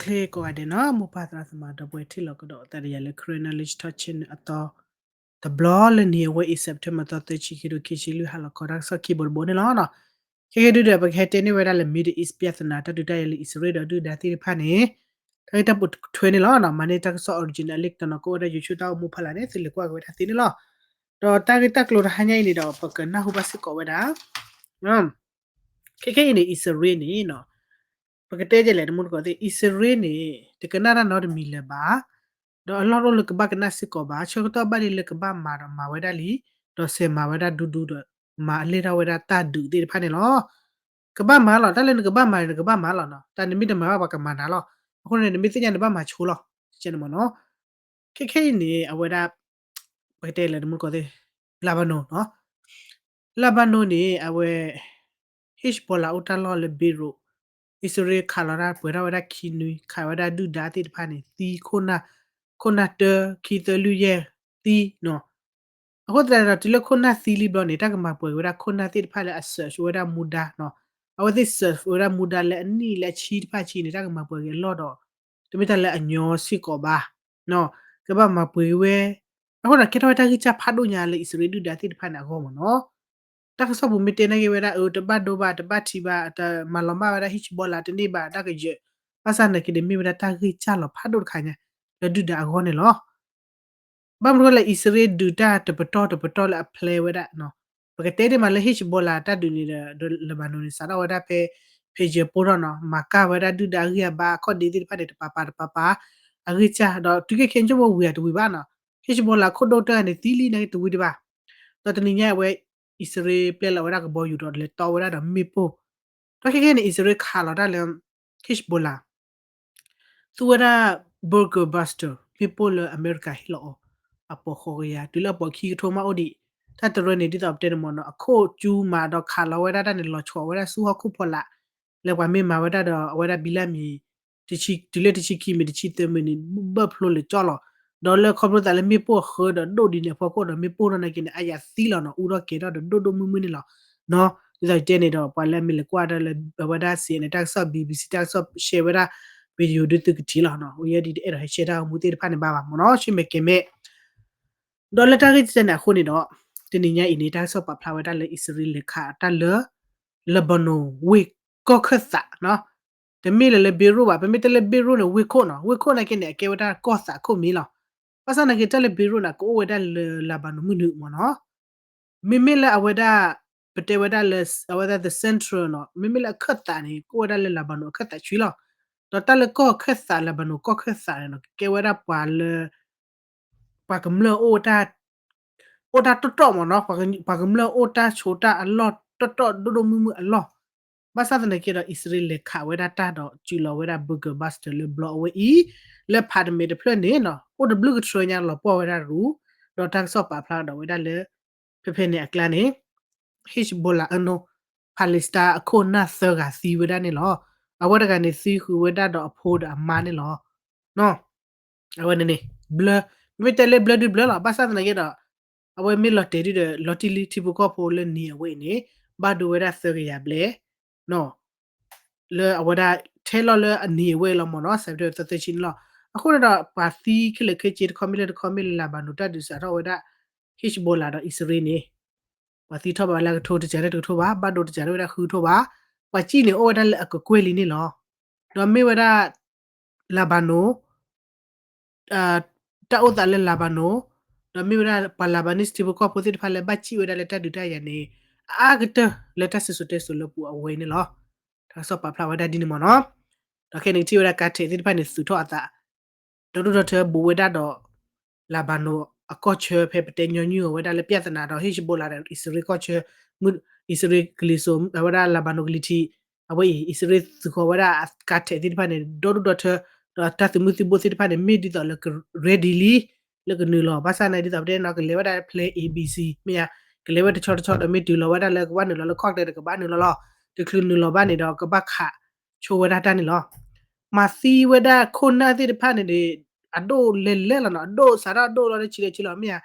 တၢ်ဘျုးကိးဂၤဒဲးနီၤ မိၢ်ပၢ်သရၣ်သမါဒီပုၢ်ဝဲၢ်ထံၣ်လိာ်ကဒီးသးဒီးယၤလၢ Karen Knowledge Talk Channel အသီတဘျီလၢနံၤအဝဲအံၤ September သီသၢဆံ ခံကထိခံဆံလွံၢ် ဟါလီၤခီတၢ်ကစီၣ်ခံဘိတဘိန့ၣ်လီၤ. ခဲကဲဒုဒီး ပကဟဲတဲန့ၢ်ဝဲဒၣ်လၢ Middle East ပြဿနာ တၢ်ဒုးတၢ်ယၤလၢအံၣ်စရ့လးဒီးဒုၣ်ဒါသ့ၣ်တဖၣ်န့ၣ် တၢ်ဂ့ၢ်တၢ်ပိာ်ထွဲန့ၣ်လီၤ. မၤန့ၢ်တၢ်ကစီၣ် original link တနီၤကအိၣ်ဝဲဒၣ် YouTube တၢ်အိၣ်မူဖီလာ်န့ၣ် သုလဲၤကွၢ်က့ၤဝဲဒၣ်သ့န့ၣ်လီၤ. ဒီးတၢ်ဂ့ၢ်တၢ်ကျိၤတဟါညါအံၤန့ၣ်ဒီး ပကနၢ်ဟူဘၣ်စ့ၢ်ကီးဝဲဒၣ် ခဲခဲအံၤန့ၣ် အံၣ်စရ့လးန့ၣ် ပကတဲဒ်လဲၣ်တမူတကိးသ့ၣ် အံၣ်စရ့လးန့ၣ် တကနၣ်တၢ်နီတမံၤလၢၤဘၣ်, ဒီးအလီၢ်တအိၣ်လၢကဘၣ်ကနၣ်စ့ၢ်ကီးဘၣ်, ဆၢကတီၢ်ဘၣ်ဒ်လၢကဘၣ်မၤဒီးမၤဝဲဒၣ်လံ, ဒီးစဲးမၤဝဲဒၣ်ဒူဒူဒီး မၤအလဲၢ်ထီၣ်ဝဲဒၣ်တၢ်ဒုးသ့ၣ်တဖၣ်န့ၣ်လီၤ. ကဘၣ်မၤလီၤ, တၢ်လၢနကဘၣ်မၤန့ၣ် နကဘၣ်မၤလီၤနီၤ, တၢ်နမ့ၢ်တမၤဘၣ်ပှၤကမၤနၤလီၤ. အဃိန့ၣ် နမ့ၢ်သ့ၣ်ညါနဘၣ်မၤဆိလီၤ, ကဲန့ၣ်မ့ၢ်နီၤ. ခဲခဲအံၤန့ၣ် အဝဲဒၣ် ပကတဲလဲၣ်တမူတကိးသ့ၣ် Lebanon နီၤ, Lebanon န့ၣ် အဝဲ Hezbollah အိၣ်တၢ်လီၢ်လၢ Beirut, အံၣ်စရ့လးခးလီၤတၢ်ပှဲၤထီၣ်ဝဲဒၣ်ခံနွံ, ခးဝဲဒၣ်ဒုၣ်ဒါသ့ၣ်တဖၣ်န့ၣ် သံခိၣ်နၢ်, ခိၣ်နၢ်တၢ ခံသၢလွံၢ်ယဲၢ်သံနီၤ. အဃိသတးဒီး တုၤလၢခိၣ်နၢ်သံလံဘျီန့ၣ် တၢ်ကမၤပှဲၤက့ၤဝဲဒၣ်ခိၣ်နၢ်သ့ၣ်တဖၣ်လၢအ search ဝဲဒၣ်မူဒါနီၤ, အဝဲသ့ၣ် search ဝဲဒၣ်မူဒါလၢအနံၣ်လၢအဆံတဖၣ်ဆံန့ၣ် တၢ်ကမၤပှဲၤက့ၤအလီၢ်ဒီး တမ့ၢ်တၢ်လၢအညီစ့ၢ်ကီးဘၣ် ကဘၣ်မၤပှဲၤက့ၤဝဲ, အဃိဒီး ကဲထီၣ်ဝဲတၢ်ဂံၢ်စၢ်ဖးဒိၣ်ညါလၢအံၣ်စရ့လးဒုၣ်ဒါသ့ၣ်တဖၣ်န့ၣ်အဂီၢ်မ့ၢ်နီၤ. တၢ်ကစီၣ်ပူၤမ့ၢ်တဲနာ်က့ၤဝဲဒၣ် အၢ တဘၣ်ဒိဘၣ် တဘၣ်ထံးဘၣ် တမၤလီၤမၢ်ဝဲဒၣ် Hezbollah တန့ၢ်ဘၣ်တၢ်ကယၢၤ, ဘၣ်ဆၣ်နာ်က့ၤန့ၣ် မ့ၢ်ဝဲဒၣ်တၢ်ဂံၢ်စၢ်လီၤဖးဒိၣ်တခါညါ လၢဒုၣ်ဒါအဂီၢ်န့ၣ်လီၤ. ဘၣ်မနုၤလၢအံၣ်စရ့လးဒုးတၢ်တပတီၢ်တပတီၢ်လၢအ plan ဝဲဒၣ်, ပကတဲဒ်မးလၢ Hezbollah တၢ်ဒုးန့ၣ်ဒီး Lebanon န့ၣ် စးထီၣ်ဝဲဒၣ်ဖဲ ဖဲယဲၢ်ပိၢ်ထီၣ်နီၤ, မၤကၢ်ဝဲဒၣ်ဒုၣ်ဒါအဂံၢ်အဘါအခီၣ်ဒ့သ့ၣ်တဖၣ်န့ၣ် တပၤပၤတပၤပၤ အဂံၢ်စၢ်, ဒီးတုၤခဲခဲအံၤ ကၠိဖိဝံၤအတဝံၤဘၣ်နီၤ, Hezbollah ခိၣ်ဒိၣ်တၢၢ်န့ၣ် သံလံနာ်က့ၤတဝံၤဒံးဘၣ်. ဒီးတနံၤညါအဝဲ အံၣ်စရ့လးပျဲလီၤဝဲဒၣ်ကဘီယူၤဒီးလဲၤတီဝဲဒၣ်ဒီးမ့ၣ်ပိၢ်, ဒီးခဲခဲန့ၣ် အံၣ်စရ့လးခးလီၤတၢ်လၢ Hezbollah သူဝဲဒၣ် bunker buster မ့ၣ်ပိၢ်လၢအမဲရကၤဟ့ၣ်လီၤအီၤ အပိာ်ဃိးကယၤ တုၤလၢအပိာ်ခံကထိမးအိၣ်ဒံး, တၢ်တရၢန့ၣ် ဒ်သိးပတဲန့ၣ်မ့ၢ်နီၤ အခိၣ်ကၠူမးဒီးခးလီၤဝဲဒၣ်တၢ်န့ၣ် လီၤဆီဝဲဒၣ်ဆူဟီၣ်ခိၣ်ဖီလာ်, လၢပှၤမ့ၢ်မၤဝဲဒၣ်ဒီးအဝဲဒၣ်ဘံလၢမံၤ တုၤလၢတဆံခံမံၤ တဆံသၢမံၤန့ၣ် ဘၢၣ်ဖျိလၢကၠီလီၤ, ဒီးလၢခီဖျိသးလၢမ့ၣ်ပိၢ်အဃၢဒီးဒိၣ်ဒ်န့ၣ်အဖီခိၣ်ဒီး မ့ၣ်ပိၢ်ထီၣ်နာ်က့ၤန့ၣ် အါယၤသံလီၤနီၤ အူထီၣ်ကဲၤထီၣ်ဒီးဒိၣ်ဒိၣ်မုၢ်မုၢ်န့ၣ်လီၤ. ဒ်သိးယတဲန့ၣ်ဒီး ပှၤလၢအမ့ၢ်လဲၤကွၢ်တၢ်လၢအဝဲဒၣ် စံးန့ၣ် တၢ်ကစီၣ် BBC တၢ်ကစီၣ် share ဝဲဒၣ် video ဒုးသုကထံၣ်လီၤနီၤ, ယဲဒ်တအဲၣ်ဒိးဟဲ share တၢ်ဂီၤမူသ့ၣ်တဖၣ်န့ၣ်ဘၣ်ဘၣ်မ့ၢ်နီၤ ဆ့မဲာ်ကဲၤမဲာ် ဒီးလၢတၢ်ဂ့ၢ်တစဲးန့ၣ်အဃိန့ၣ်ဒီး တနံၤညါအံၤန့ၣ် တၢ်ကစီၣ်ပာ်ဖျါဝဲဒၣ်လၢအံၣ်စရ့လးလဲၤခးတၢ်လၢ Lebanon ဝ့ၢ်ကီၢ်ခၢၣ်သးနီၤ, တမ့ၢ်လၢလၢ Beirut ဘၣ်, ပမ့ၢ်တဲလၢ Beirut န့ၣ် ဝ့ၢ်ခိၣ်နီၤ, ဝ့ၢ်ခိၣ်နာ်က့န့ၣ် အကဲဝဲဒၣ်ကီၢ်သးခိၣ်မံၤလီၤ. ဘၣ်ဆၣ်နာ်က့တၢ်လၢ Beirut န့ၣ် ကအိၣ်ဝဲဒၣ်လၢ Lebanon မုၢ်နုာ်မ့ၢ်နီၤ မ့မ့ၢ်လၢအဝဲဒၣ် ပတဲဝဲဒၣ်လၢ အဝဲဒၣ် the central နီၤ, မ့မ့ၢ်လၢအခၢၣ်သးန့ၣ် ကအိၣ်ဝဲဒၣ်လၢ Lebanon အခၢၣ်သးဆံလီၤ. ဒီးတၢ်လၢကီၢ်ခၢၣ်သး Lebanon ကီၢ်ခၢၣ်သးန့ၣ်နီၤ ကကဲဝဲဒၣ်ပှၤလၢ ပှၤကမျၢၢ်အိၣ်တၢ် အိၣ်တၢ်တီတီၢ်မ့ၢ်နီၤ, ပှၤကမျၢၢ်အိၣ်တၢ်ဆိးတၢ်အလီၢ်တီတီၢ်ဒိၣ်ဒိၣ်မုၢ်မုၢ်အလီၢ်. ဘၣ်ဆၣ်သနာ်က့ဒီး အံၣ်စရ့လးလဲၤခးဝဲဒၣ်တၢ်ဒီး စုးလီၤဝဲဒၣ် bunker buster လၢဘျီအဝဲအံၤ လၢဖးတမဲာ်တဖျၢၣ်န့ၣ်နီၤ အိၣ်တဘျုးကထြၢညါလီၤပှီၢ်ဝဲဒၣ်ရူၤ, ဒီးတၢ်ကစီၣ်ပာ်ဖျါဒီးဝဲဒၣ်လၢ ဖဲဖဲန့ၣ်အကျါန့ၣ် Hezbollah အနီၢ် Palestine အခိၣ်နၢ်သၢဂၤသံဝဲဒၣ်န့ၣ်လီၤ. အဝဲတဂၤန့ၣ် သံဃုာ်ဝဲဒၣ်ဒီးအဖိဒီးအမါန့ၣ်လီၤ. အဝဲန့ၣ်န့ၣ် ဘျၢ, မ့ၢ်တဲလၢဘျၢဒုဘျၢလီၤ. ဘၣ်ဆၣ်သနာ်က့ဒီး အဝဲမ့ၢ်လီၤတဲာ်ဒုဒီး လီၤတံၢ်လံထံဖိကီၢ်ဖိလၢနံၤအဝဲအံၤန့ၣ် ဘၣ်ဒိဝဲဒၣ်သၢကယၤဘျဲၣ် လၢအဝဲဒၣ်ထဲလီၤလၢအနံၤအဝဲအံၤလီၤမ့ၢ်နီၤ September သၢဆံန့ၣ်လီၤ. အဃိန့ၣ်ဒီး ပှၤသံခဲလၢာ်ခဲဆ့တခီမ့ၢ်လၢတခီမ့ၢ်လၢ Lebanon တၢ်ဒုးစးထီၣ်ဝဲဒၣ် Hezbollah ဒီးအံၣ်စရ့လးန့ၣ် ပှၤသံထီၣ်ဘၣ်လၢအကထိတစှၤလၢတကထိဘၣ်, ဘၣ်ဒိတစှၤလၢဝဲဒၣ်ဃုကထိဘၣ်. ပှၤစံၣ်န့ၣ်အိၣ်ဝဲဒၣ်လၢအကကွဲၢ်လံန့ၣ်လီၤ. ဒီးမ့ၢ်ဝဲဒၣ် Lebanon တၢ်အိၣ်သးလၢ Lebanon ဒီးမ့ၢ်ဝဲဒၣ်ပှၤ Lebanese ထံဖိကီၢ်ဖိသ့ၣ်တဖၣ်လၢဘၣ်စံၣ်ဝဲဒၣ်လၢတၢ်ဒုးတၢ်ယၤန့ၣ် အါကတၢၢ်လၢတၢ်စံၣ်စိၤတဲစိၤလၢပူၤအဝဲန့ၣ်လီၤ. တၢ်ကစီၣ်ပာ်ဖျါဝဲဒၣ်ဒ်န့ၣ်မ့ၢ်နီၤ. ဒီးခဲန့ၣ်ကထံၣ်ဝဲဒၣ် ကါထဲးသ့ၣ်တဖၣ်န့ၣ် သုးထီၣ်အသး ဒီဒူၣ်ဒီထၢဘူးဝဲဒၣ်ဒီး Lebanon အကီၢ်ဆၢ ဖဲပတဲညီနုၢ်အီၤဝဲဒၣ်လၢ ပြဿနာ ဒီး Hezbollah ဒီး အံၣ်စရ့လးကီၢ်ဆၢ အံၣ်စရ့လးကလံၤစိး အဝဲဒၣ် Lebanon ကလံၤထံး အဝဲအံၤ အံၣ်စရ့လးသုးဃီၤဝဲဒၣ် ကါထဲးသ့ၣ်တဖၣ်န့ၣ် ဒီဒူၣ်ဒီထၢ ဒီးတၢ်သုးမုၢ်သံၣ်ဘိသ့ၣ်တဖၣ်န့ၣ် မ့ၢ်ဒ်သိးလၢ ready လံ လၢကနုာ်လီၤ ဘၣ်ဆၣ်န့ၣ် ဒ်သိးပတဲနီၤ ကလဲၤဝဲဒၣ် plan A B C မ့ၢ်ဧါ, ကလဲၤဝဲတဆီတဆီဒီး မ့ၢ်တုၤလီၤဝဲဒၣ်လၢကဘၣ်နုာ်လီၤလၢ cocktail ဒီးကဘၣ်နုာ်လီၤလီၤ, တချုးနုာ်လီၤဘၣ်န့ၣ်ဒီး ကဘၣ်ခးဆိဝဲဒၣ်တၢ်န့ၣ်လီၤ. မၤသံဝဲဒၣ်ခိၣ်နၢ်သ့ၣ်တဖၣ်န့ၣ်ဒီး အဒိၣ်လဲၤလဲၤလီၤနီၤ, အဒိၣ်စးထီၣ်အဒိၣ်လီၤလၢဆံးလၢဆံးလီၤ မ့ၢ်ဧါ,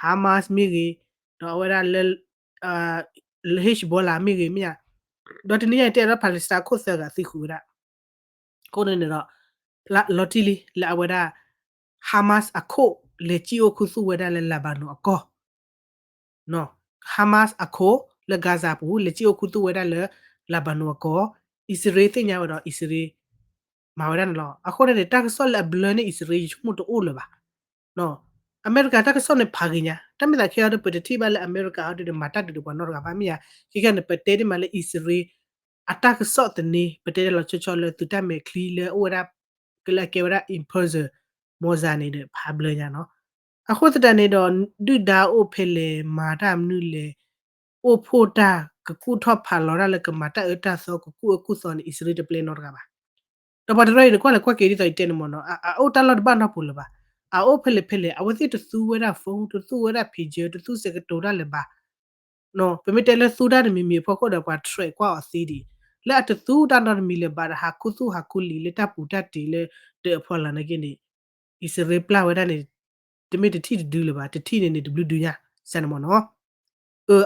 Hamas မ့ၢ်ဂ့ၤ, ဒီးအဝဲဒၣ်လၢ Hezbollah မ့ၢ်ဂ့ၤ မ့ၢ်ဧါ, ဒီးတနံၤညါအံၤတဲဒီး Palestine ခိၣ်သၢဂၤသံဃုာ်ဝဲဒၣ် အဃိန့ၣ်ဒီး လီၤတံၢ်လံ လၢအဝဲဒၣ် Hamas အခိၣ် လဲၤစံၣ်အိၣ်ခူသူၣ်ဝဲဒၣ်လၢ Lebanon အကီၢ် Hamas အခိၣ်လၢ Gaza ပူၤ လဲၤစံၣ်အိၣ်ခူသူၣ်ဝဲဒၣ်လၢ Lebanon အကီၢ်, အံၣ်စရ့လးသ့ၣ်ညါဝဲဒီး အံၣ်စရ့လး မၤဝဲဒၣ်န့ၣ်လီၤ. အဃိန့ၣ်န့ၣ် တၢ်ကစီၣ်လၢအဘျၢန့ၢ်အံၣ်စရ့လး ယဆိကမိၣ်တအိၣ်လၢၤဘၣ်. အမဲရကၤတၢ်ကစီၣ်န့ၣ်ဖးဂ့ၤညါ, တၢ်မ့ၢ်သးခဲအံၤဒီး ပတထံၣ်ဘၣ်လၢအမဲရကၤဟီဒုးဒီး မၤတၢ်ဒုးဒီးပှၤနီတဂၤဘၣ်မ့ၢ်ဧါ. ခဲကနံၣ်န့ၣ် ပတဲဒ်မးလၢအံၣ်စရ့လး အတၢ်ကစီၣ်သန့ ပတဲဒ်လီၤဆီဆီလၢသုးတၢ်မဲာ်ချံလၢအိၣ်ဝဲဒၣ် ကလၢအကဲဝဲဒၣ် in person မီၤစၤန့ၣ်ဒီး ဖးဘျၢညါနီၤ. အဃိသတးန့ၣ်ဒီး ဒုၣ်ဒါအိၣ်ဖဲလဲၣ် မၤတၢ်မနုၤလဲၣ်, အိၣ်ဖှိၣ်တၢ် ကကူၣ်ထီၣ်ဖးလီၤတၢ်လၢကမၤတၢ်အၢတၢ်သီ ကကူၣ်အၢကူၣ်သီန့ၣ် အံၣ်စရ့လးတပျဲနီတဂၤဘၣ်. ဒီးပှၤတရၢအံၤန့ၣ် ကွၢ်လဲၤကွၢ်က့ၤဒ်သိးယတဲန့ၣ်မ့ၢ်နီၤ, အအိၣ်တၢ်လီၢ်တဘၣ်နီတပူၤလၢၤဘၣ်. အအိၣ်ဖဲလဲၣ်ဖဲလဲၣ် အဝဲသ့ၣ်တသူဝဲဒၣ် phone, တသူဝဲဒၣ် pager, တသူစဲးကတိၤတၢ်လၢၤဘၣ်. ပမ့ၢ်တဲလၢသူတၢ်တမံၤမံၤအဖီခိၣ်ဒီး ပှၤ track ကွၢ်အီၤသ့ဒံး, လၢအတသူတၢ်နီတမံၤလၢၤဘၣ်ဒီး ဟးခူသူၣ်ဟးခူလံာ်လၢတၢ်ပူၤတၢ်တံၤလၢဒၢးအဖီလာ်နာ်က့န့ၣ် အံၣ်စရ့လးပျၢ်ဝဲဒၣ်န့ၣ် တမ့ၢ်တထံၣ်တဒုလၢၤဘၣ်, တထံၣ်န့ၣ်န့ၣ် တဘျုးဒုညါ စဲန့ၣ်မ့ၢ်နီၤ.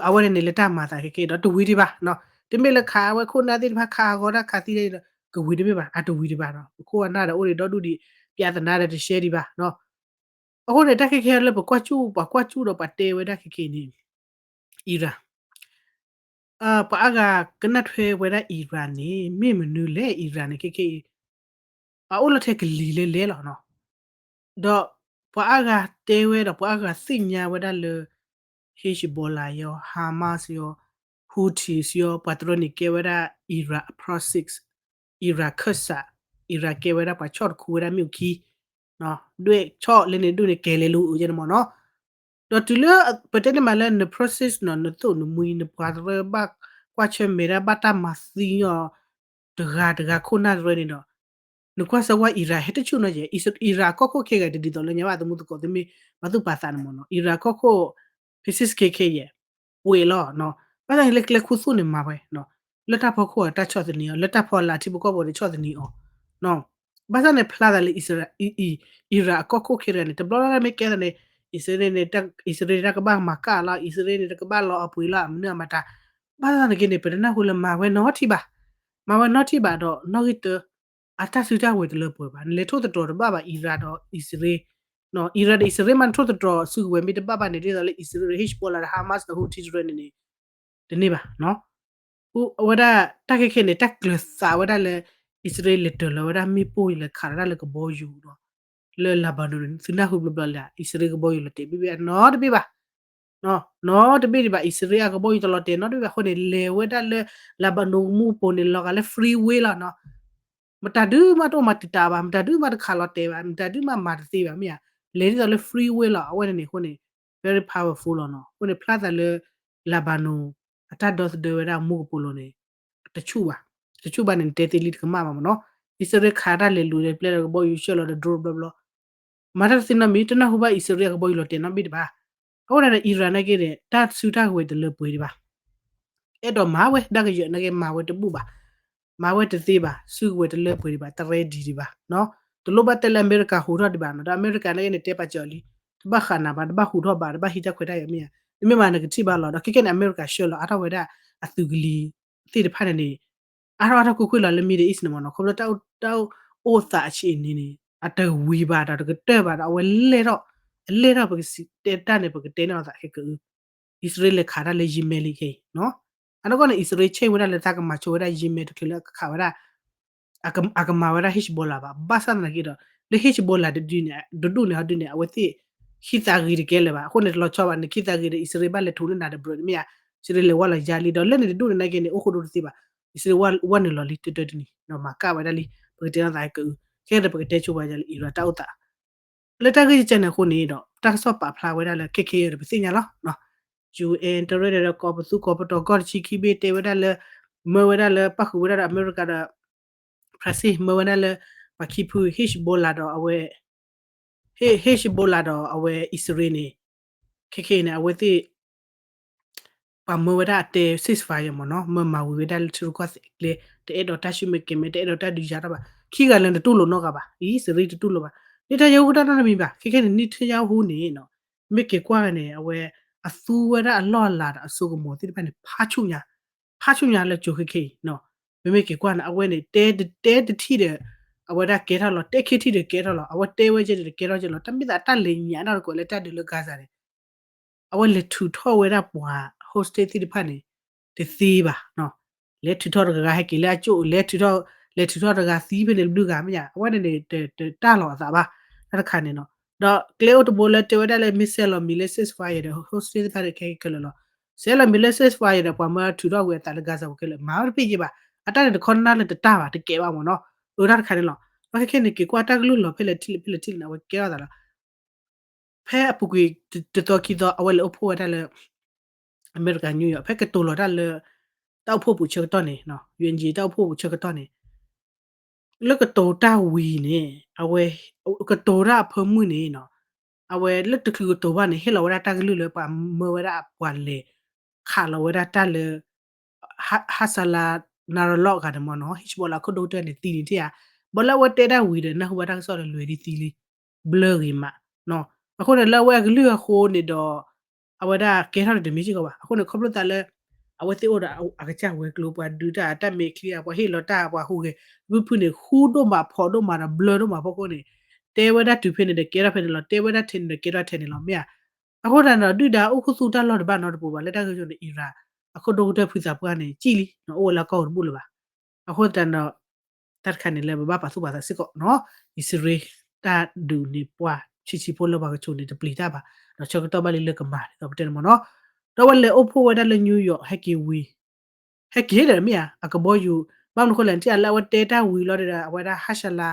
အဝဲန့ၣ်န့ၣ် လၢတၢ်မၤသးခဲကဲဒီး တဝံၤဒံးဘၣ်. တမ့ၢ်လၢခးဝဲခိၣ်နၢ်သ့ၣ်တဖၣ် ခးအဂီၤတၢ်ခးသံဒ်ဒီး ကဝံၤတမ့ၢ်ဘၣ်, အတဝံၤဒံးဘၣ်နီၤ. ပခိၣ်ပနၢ်ဒီးအိၣ်ဒံးဒီဒူၣ်ဒံး ပျၢ်သနာ်ဒီးတရှဲဒံးဘၣ်. အဃိန့ၣ် တၢ်ခဲကဲလၢပကွၢ်စူၣ် ပှၤကွၢ်စူၣ်ဒီးပှၤတဲဝဲဒၣ်ခဲကဲန့ၣ် Iran ပှၤအါဂၤကနၣ်ထွဲဝဲဒၣ် Iran န့ၣ် မ့ၢ်မနုၤလဲၣ် Iran န့ၣ် ခဲကဲအံၤ အအိၣ်လီၤထဲကလံၤလဲၤလဲၤလီၤနီၤ. ဒီးပှၤအါဂၤတဲဝဲဒီး ပှၤအါဂၤသ့ၣ်ညါဝဲဒၣ်လၢ Hezbollah ယီၤ Hamas ယီၤ Houthis ယီၤ ပှၤတရၢန့ၣ်ကဲဝဲဒၣ် Iran အ proxies, Iran ခၢၣ်စး, Iran ကဲဝဲဒၣ်ပှၤဆီၣ်တခူဝဲဒၣ်မ့ၣ်အူခံ ဒွဲၣ်ဆီၣ်လဲန့ၣ်ဒိၣ်န့ၣ်ကဲလဲၤလူၤအုးယဲန့ၣ်မ့ၢ်နီၤ. ဒီးတုၤလၢပတဲန့ၣ်မးလၢန proxies နီၤ နသိၣ်နမှံ နပှၤတရၢဘၣ်ကွၢ်ဆၢၣ်မဲာ်ဒၣ်ဘၣ်တၢ်မၤသံအီၤ တဂၤတဂၤခိၣ်နၢ်တရၢန့ၣ်ဒီး နကွၢ်စၢၤဝဲ Iran ဟဲတဆူၣ်နီၤယဲ Iran ကီၢ်ခိၣ်ခဲဂၤတဒ်သိးလၢညါဘၣ် သမူသကိးသုမ့ၢ်ပာ်သူၣ်ပာ်သးန့ၣ်မ့ၢ်နီၤ Iran ကီၢ်ခိၣ် ဖံးစံးခဲခဲယဲ ပှဲၤလီၤနီၤ. ဘၣ်ဆၣ်န့ၣ်လၢကျဲခူသူၣ်န့ၣ်မၤဝဲ လၢတၢ်ဖီခိၣ်အတၢ်ဆီၣ်သနံးအီၤ လၢတၢ်ဖီလာ်ထံဖိကီၢ်ဖိန့ၣ်ဆီၣ်သနံးအီၤ ဘၣ်ဆၣ်န့ၣ်ဖျါသးလၢ Iran အကီၢ်ခိၣ်ခဲဂၤန့ၣ် တဘျီလၢ်လၢ်မ့ၢ်ကဲသးန့ၣ် အံၣ်စရ့လးန့ၣ် အံၣ်စရ့လးန့ၣ်တကဘၣ်မၤကၣ်လီၤ အံၣ်စရ့လးန့ၣ် တကဘၣ်လီၤအပှ့ၤလီၤ အမနုၤအမတၤ ဘၣ်ဆၣ်သနာ်က့န့ၣ် ပတနၢ်ဟူလၢမၤဝဲနီတထံၣ်ဘၣ်. မၤဝဲနီတထံၣ်ဘၣ်ဒီး နီၣ်ဂံၢ်တၢ အတၢ်စုတၢ်ဝဲၤတလၢပှဲၤဘၣ်. နလဲၤထိၣ်သတြီၤတဘၣ်ဘၣ် Iran ဒီးအံၣ်စရ့လး Iran ဒီးအံၣ်စရ့လးမး နထိၣ်သတြီၤစုကဝဲၤမ့ၢ်တဘၣ်ဘၣ်န့ၣ် ဒ်သိးလၢအံၣ်စရ့လးဒီး Hezbollah ဒီး Hamas ဒီး Houthi တရၢန့ၣ်န့ၣ် တန့ၢ်ဘၣ်. အဝဲဒၣ်တၢ်ခဲခဲန့ၣ် တၢ်ကျၢၤသးဝဲဒၣ်လၢ အံၣ်စရ့လးလဲၤတၢၤလီၤဝဲဒၣ်မ့ၣ်ပိၢ်လဲၤခးလီၤဒၣ်လၢကဘီယူၤဒီး လၢ Lebanon န့ၣ် သုနၢ်ဟူဘျီဘျီလၢ အံၣ်စရ့လးကဘီယူၤလီၤတဲာ်ဘ့ၣ်ဘ့ၣ်နီတဘ့ၣ်ဘၣ် နီတဘ့ၣ်ဒံးဘၣ် အံၣ်စရ့လးအကဘီယူၤတလီၤတဲာ်နီတဘ့ၣ်ဘၣ်အဃိန့ၣ် လဲၤဝဲဒၣ်လၢ Lebanon မူကပိာ်န့ၣ် လီၤဂာ်လၢ freeway လီၤနီၤ. မတၤဒုမးတအိၣ်မၤတံာ်တာ်ဘၣ် မတၤဒုမးတခးလီၤတဲာ်ဘၣ် မတၤဒုမးမၤတသ့ဘၣ်မ့ၢ်ဧါ. လဲၤဒ်သိးလၢ freeway လီၤ အဝဲန့ၣ်န့ၣ်အဃိန့ၣ် very powerful လီၤနီၤ. အဃိန့ၣ်ဖျါသးလၢ Lebanon အတၢ်ဒီသဒၢဝဲဒၣ်မူကပိာ်လိၤန့ၣ် တဆူၣ်ဘၣ် တဆူၣ်ဘၣ်န့ၣ် နတဲသ့လံတကမၣ်ဘၣ်မ့ၢ်နီၤ. အံၣ်စရ့လးခးတၢ်လဲၤလူၤလဲၤပျဲလီၤကဘီယူၤဆှၢလီၤဒီး drone ဘျီဘျီ မၤတၢ်တသ့နီတမံၤ တနၢ်ဟူဘၣ်အံၣ်စရ့လးအကဘီယူၤလီၤတဲာ်နီတဘ့ၣ်တဘၣ်. အဃိန့ၣ်ဒီး Iran နာ်က့န့ၣ် တၢ်စုတၢ်ကဝဲၤတလၢပှဲၤဒံးဘၣ်. အဲၣ်ဒိးမၤဝဲ ဒၣ်ကယၢၤနာ်က့မၤဝဲတဘူၣ်ဘၣ်. မၤဝဲတသ့ဘၣ် စုကဝဲၤတလၢပှဲၤဒံးဘၣ် တreadyဒံးဘၣ်. တလိၣ်ဘၣ်တဲလၢအမဲရကၤဟူးထီၣ်ဒံးဘၣ်နီၤ ဒီးအမဲရကၤနာ်က့န့ၣ် တဲပာ်စၢၤအီၤလံ တဘၣ်ဃးနၤဘၣ် တဘၣ်ဟူးထီၣ်ဘၣ် တဘၣ်ဟံးတၢ်ခွဲးတၢ်ယာ်မ့ၢ်ဧါ. နမ့ၢ်မၤနကထံၣ်ဘၣ်လီၤ ဒီးခဲကဲန့ၣ် အမဲရကၤဆှၢလီၤအါထီၣ်ဝဲဒၣ် အသုးကလံၤသ့ၣ်တဖၣ်န့ၣ်န့ၣ် အါထီၣ်အါထီၣ်ကွ့ၢ်ကွ့ၢ်လီၤလၢ Middle East န့ၣ်မ့ၢ်နီၤ ခီဖျိတၢ်အိၣ်သးအဆံးအနံၤန့ၣ် အတဝံၤဘၣ်ဒီးတကတၢၢ်ဘၣ်ဒီး အဝဲလဲၢ်ထီၣ် အလဲၢ်ထီၣ် ပကတဲတၢ်န့ၣ် ပကတဲန့ၢ်လိာ်သးခဲကအု အံၣ်စရ့လးလဲၤခးတၢ်လၢ Yemen လံခဲအံၤ အနီၢ်ကီၢ်န့ၣ် အံၣ်စရ့လးဆ့ၣ်ဝဲဒၣ်လၢတၢ်ကမၤဆိဝဲဒၣ် Yemen တချုးလၢအကခးဝဲဒၣ် အကမၤဝဲဒၣ် Hezbollah ဘၣ် ဘၣ်ဆၣ်သနာ်က့ဒီး လၢ Hezbollah တဒုန့ၣ် တဒူၣ်န့ၣ်ဟီဒုန့ၣ် အဝဲသ့ၣ် ခံသးဂ့ၤတကဲလၢၤဘၣ် အဃိန့ၣ် တလီၤဆီဘၣ်န့ၣ် ခံသးဂ့ၤဒီး အံၣ်စရ့လးဘၣ်လဲၤထူးလၢနၤဒီး ဘြၢၣ်န့ၣ်မ့ၢ်ဧါ အံၣ်စရ့လးလဲၤဝဲလီၤယါလံ ဒီးလၢန့ၣ်တဒူၣ်န့ၣ်နာ်က့န့ၣ် အိၣ်ဃိဒိတသ့ဘၣ် အံၣ်စရ့လးဝဲနုာ်လီၤလံ တတၢတနံၤ ဒီးမၤကၣ်ဝဲဒၣ်လံ ပကတဲလိာ်သးခဲကအု ခဲဒီးပကတဲဆိပှၤယၤလၢ Iran တၢ်အိၣ်သး လၢတၢ်ဂ့ၢ်ကဲန့ၣ်အဃိန့ၣ်ဒီး တၢ်ကစီၣ်ပာ်ဖျါဝဲဒၣ်လၢ ခဲခဲအံၤဒီးပသ့ၣ်ညါလီၤ UN တရၢဒီး ကီၢ်ပသူကီၢ်ပတီၢ်ကီၢ်တဆံခံဘ့ၣ်တဲဝဲဒၣ်လၢ မၢဝဲဒၣ်လၢ ပၣ်ဃုာ်ဝဲဒၣ်ဒီးအမဲရကၤဒီး ဖရၣ်စ့ၣ် မၢဝဲဒၣ်လၢ ပှၤခံဖု Hezbollah ဒီးအဝဲ Hezbollah ဒီးအဝဲအံၣ်စရ့လးန့ၣ် ခဲခဲအံၤန့ၣ် အဝဲသ့ၣ် ပှၤမၢဝဲဒၣ်အတဲ ceasefire မ့ၢ်နီၤ မၢမၤဝံၤဝဲဒၣ်လၢထံရူၢ်ကီၢ်သဲးအကျဲ တအဲၣ်ဒိးတၢ်ဆူၣ်မဲာ်ကဲၤမဲာ် တအဲၣ်ဒိးတၢ်ဒုးယၤထီၣ်ဘၣ် ခံဂၤလၢာ်တတူၢ်လိာ်နီတဂၤဘၣ် အံၣ်စရ့လးတတူၢ်လိာ်ဘၣ် န့ၣ်တၢ်ယဲၢ်ဟူတၢ်နီတမံၤဘၣ် ခဲခဲန့ၣ် န့ၢ်ထၢၣ်ယဲၢ်ဟူန့ၣ်နီၤ မ့ၢ်က့ၤကွၢ်န့ၣ် အဝဲ အသူဝဲဒၣ်အလီၢ်အလၤဒီးအစိကမီၤသ့ၣ်တဖၣ်န့ၣ် ဖးဆူၣ်ညါ ဖးဆူၣ်ညါလၢကၠိခဲခဲအံၤနီၤ မ့မ့ၢ်က့ၤကွၢ်န့ၣ် အဝဲန့ၣ် တဲတထံၣ်ဒီး အဝဲဒၣ်ကဲထီၣ်လီၤ တဲခ့ထံၣ်ဒီးကဲထီၣ်လီၤ အဝဲတဲဝဲကဲန့ၣ်ဒီးကဲထီၣ်ကဲလီၤ တၢ်မ့ၢ်သးတၢ်လၢညါနီၢ်တကိးလၢတၢ်ဒုးလၢ Gaza န့ၣ် အဝဲလဲၤထုးထီၣ်ဝဲဒၣ်ပှၤ hostage သ့ၣ်တဖၣ်န့ၣ် တသ့ဘၣ် လဲၤထုးထီၣ်တဂၤဟဲက့ၤလၢအကၠိၣ် လဲၤထုးထီၣ် လဲၤထုးထီၣ်တဂၤသံဖဲန့ၣ်ဘျုးဂၤမ့ၢ်ဧါ အဝဲန့ၣ်န့ၣ် တတၢ်လီၤအသးဘၣ် တၢ်တခါန့ၣ်နီၤ ဒီးကျဲအိၣ်တဘိလၢတဲဝဲဒၣ်လၢမ့ၢ်ဆဲးလီၤမံၤလၢ ceasefire ဒီး hostage သ့ၣ်တဖၣ်ခဲခဲလၢာ်လီၤ ဆဲးလီၤမံၤလၢ ceasefire ဒီးပှၤမၢထုးထီၣ်ဝံၤအသးလၢ Gaza ဝဲခဲလၢာ် မၤဝဲတဖဲယ့ဘၣ် အတၢ်န့ၣ်တခီနၢ်လၢတတၢ်ဘၣ် တကဲဘၣ်မ့ၢ်နီၤ အၢတၢ်တခါန့ၣ်လီၤ ဒီးခဲခဲန့ၣ်က့ၤကွၢ်တၢ်ကလုၢ်လီၤဖဲလဲၣ်ထံၣ်လဲၣ်ဖဲလဲၣ်ထံၣ်လဲၣ်န့ၣ် အဝဲကဲထီၣ်သးလီၤ ဖဲအပူၤကွံာ်တသီခံသီ အဝဲလဲၤအိၣ်ဖှိၣ်ဝဲဒၣ်လၢ အမဲရကၤ New York ဖဲကတိၤလီၤတၢ်လၢ တၢ်အိၣ်ဖှိၣ်ပူၤဆၢကတီၢ်န့ၣ် ယူအ့ၣ်အ့ၣ် တၢ်အိၣ်ဖှိၣ်ပူၤဆၢကတီၢ်န့ၣ် လၢကတိၤတၢ်ဝံၤန့ၣ် အဝဲ ကတိၤတၢ်အဖၢမုၢ်န့ၣ်နီၤ အဝဲလၢတချုးကတိၤဘၣ်န့ၣ် ဟ့ၣ်လီၤဝဲဒၣ်တၢ်ကလုၢ်လၢပှၤမၢဝဲဒၣ်ပှၤလဲၤ ခးလီၤဝဲဒၣ်တၢ်လၢ ဟးဆလါ နၤရလီၢ်ဂၤန့ၣ်မ့ၢ်နီၤ ဟံၣ်ဘီလၣ်ခိၣ်ဒိၣ်ကတၢၢ်န့ၣ်သံန့ၣ်ထံၣ်ဧါ ဘၣ်လၢအဝဲတဲတၢ်ဝံၤဒီး နၢ်ဟူဘၣ်တၢ်ကစီၣ်ဒီးလွဲၤဒ်သံလံ ဘျၢဂ့ၤမး အဃိန့ၣ်လၢအဝဲအကလုၢ်အဃိန့ၣ်ဒီး အဝဲဒၣ်ကဲထီၣ်န့ၣ်တမ့ၢ်စ့ၢ်ကီးဘၣ် အဃိန့ၣ်ခီဖျိသးလၢ အဝဲသ့ၣ်အိၣ်ဒီးအကစၢ်ဝဲၤကျိၤ ပှၤဒုးတၢ်အတၢ်မဲာ်ချံအပှၤဟ့ၣ်လီၤတၢ်ပှၤဟူးဂဲၤ ဖုဖုန့ၣ် ဃူဒိၣ်မးဖီဒိၣ်မးဒီးဘျၢဒိၣ်မးဖီခိၣ်န့ၣ် တဲဝဲဒၣ်တုၤဖဲန့ၣ်ဒီးကဲထီၣ်ဖဲန့ၣ်လီၤ တဲဝဲဒၣ်ထဲန့ၣ်ဒီးကဲထီၣ်ထဲန့ၣ်လီၤ မ့ၢ်ဧါ အဃိသတးန့ၣ်ဒီး ဒုၣ်ဒါအိၣ်ခူသူၣ်တၢ်လီၢ်တဘၣ်နီတပူၤဘၣ် လၢတၢ်ဂ့ၢ်ကီန့ၣ် Iran အခိၣ်ဒိၣ်ကတၢၢ်ဖုသးပှၢ်န့ၣ် ကံၣ်လံ အိၣ်ဝဲလၢအကီၢ်ပူၤတဘိလၢၤဘၣ် အဃိသတးန့ၣ်ဒီး တၢ်တခါန့ၣ်လၢပဘၣ်ပာ်သူၣ်ပာ်သးစ့ၢ်ကီးနီၤ အံၣ်စရ့လး တၢ်ဒုးန့ၢ်ပှၤဆံးဆံးဖိလၢပှၤကဆိးန့ၣ် တပျံၤတၢ်ဘၣ် ဒီးဆၢကတီၢ်ဘၣ်လံလၢကမၤဒ်သိးပတဲန့ၣ်မ့ၢ်နီၤ ဒီးအဝဲလဲၤအိၣ်ဖှိၣ်ဝဲဒၣ်လၢ New York ဟဲက့ၤဝံၤ ဟဲက့ၤဒီးမ့ၢ်ဧါ အကဘီယူၤ ဘၣ်မနုၤဃိလဲၣ် နထံၣ်အလၢအဝဲတဲတၢ်ဝံၤလီၤဒီး အဝဲဒၣ်ဟးဆလါ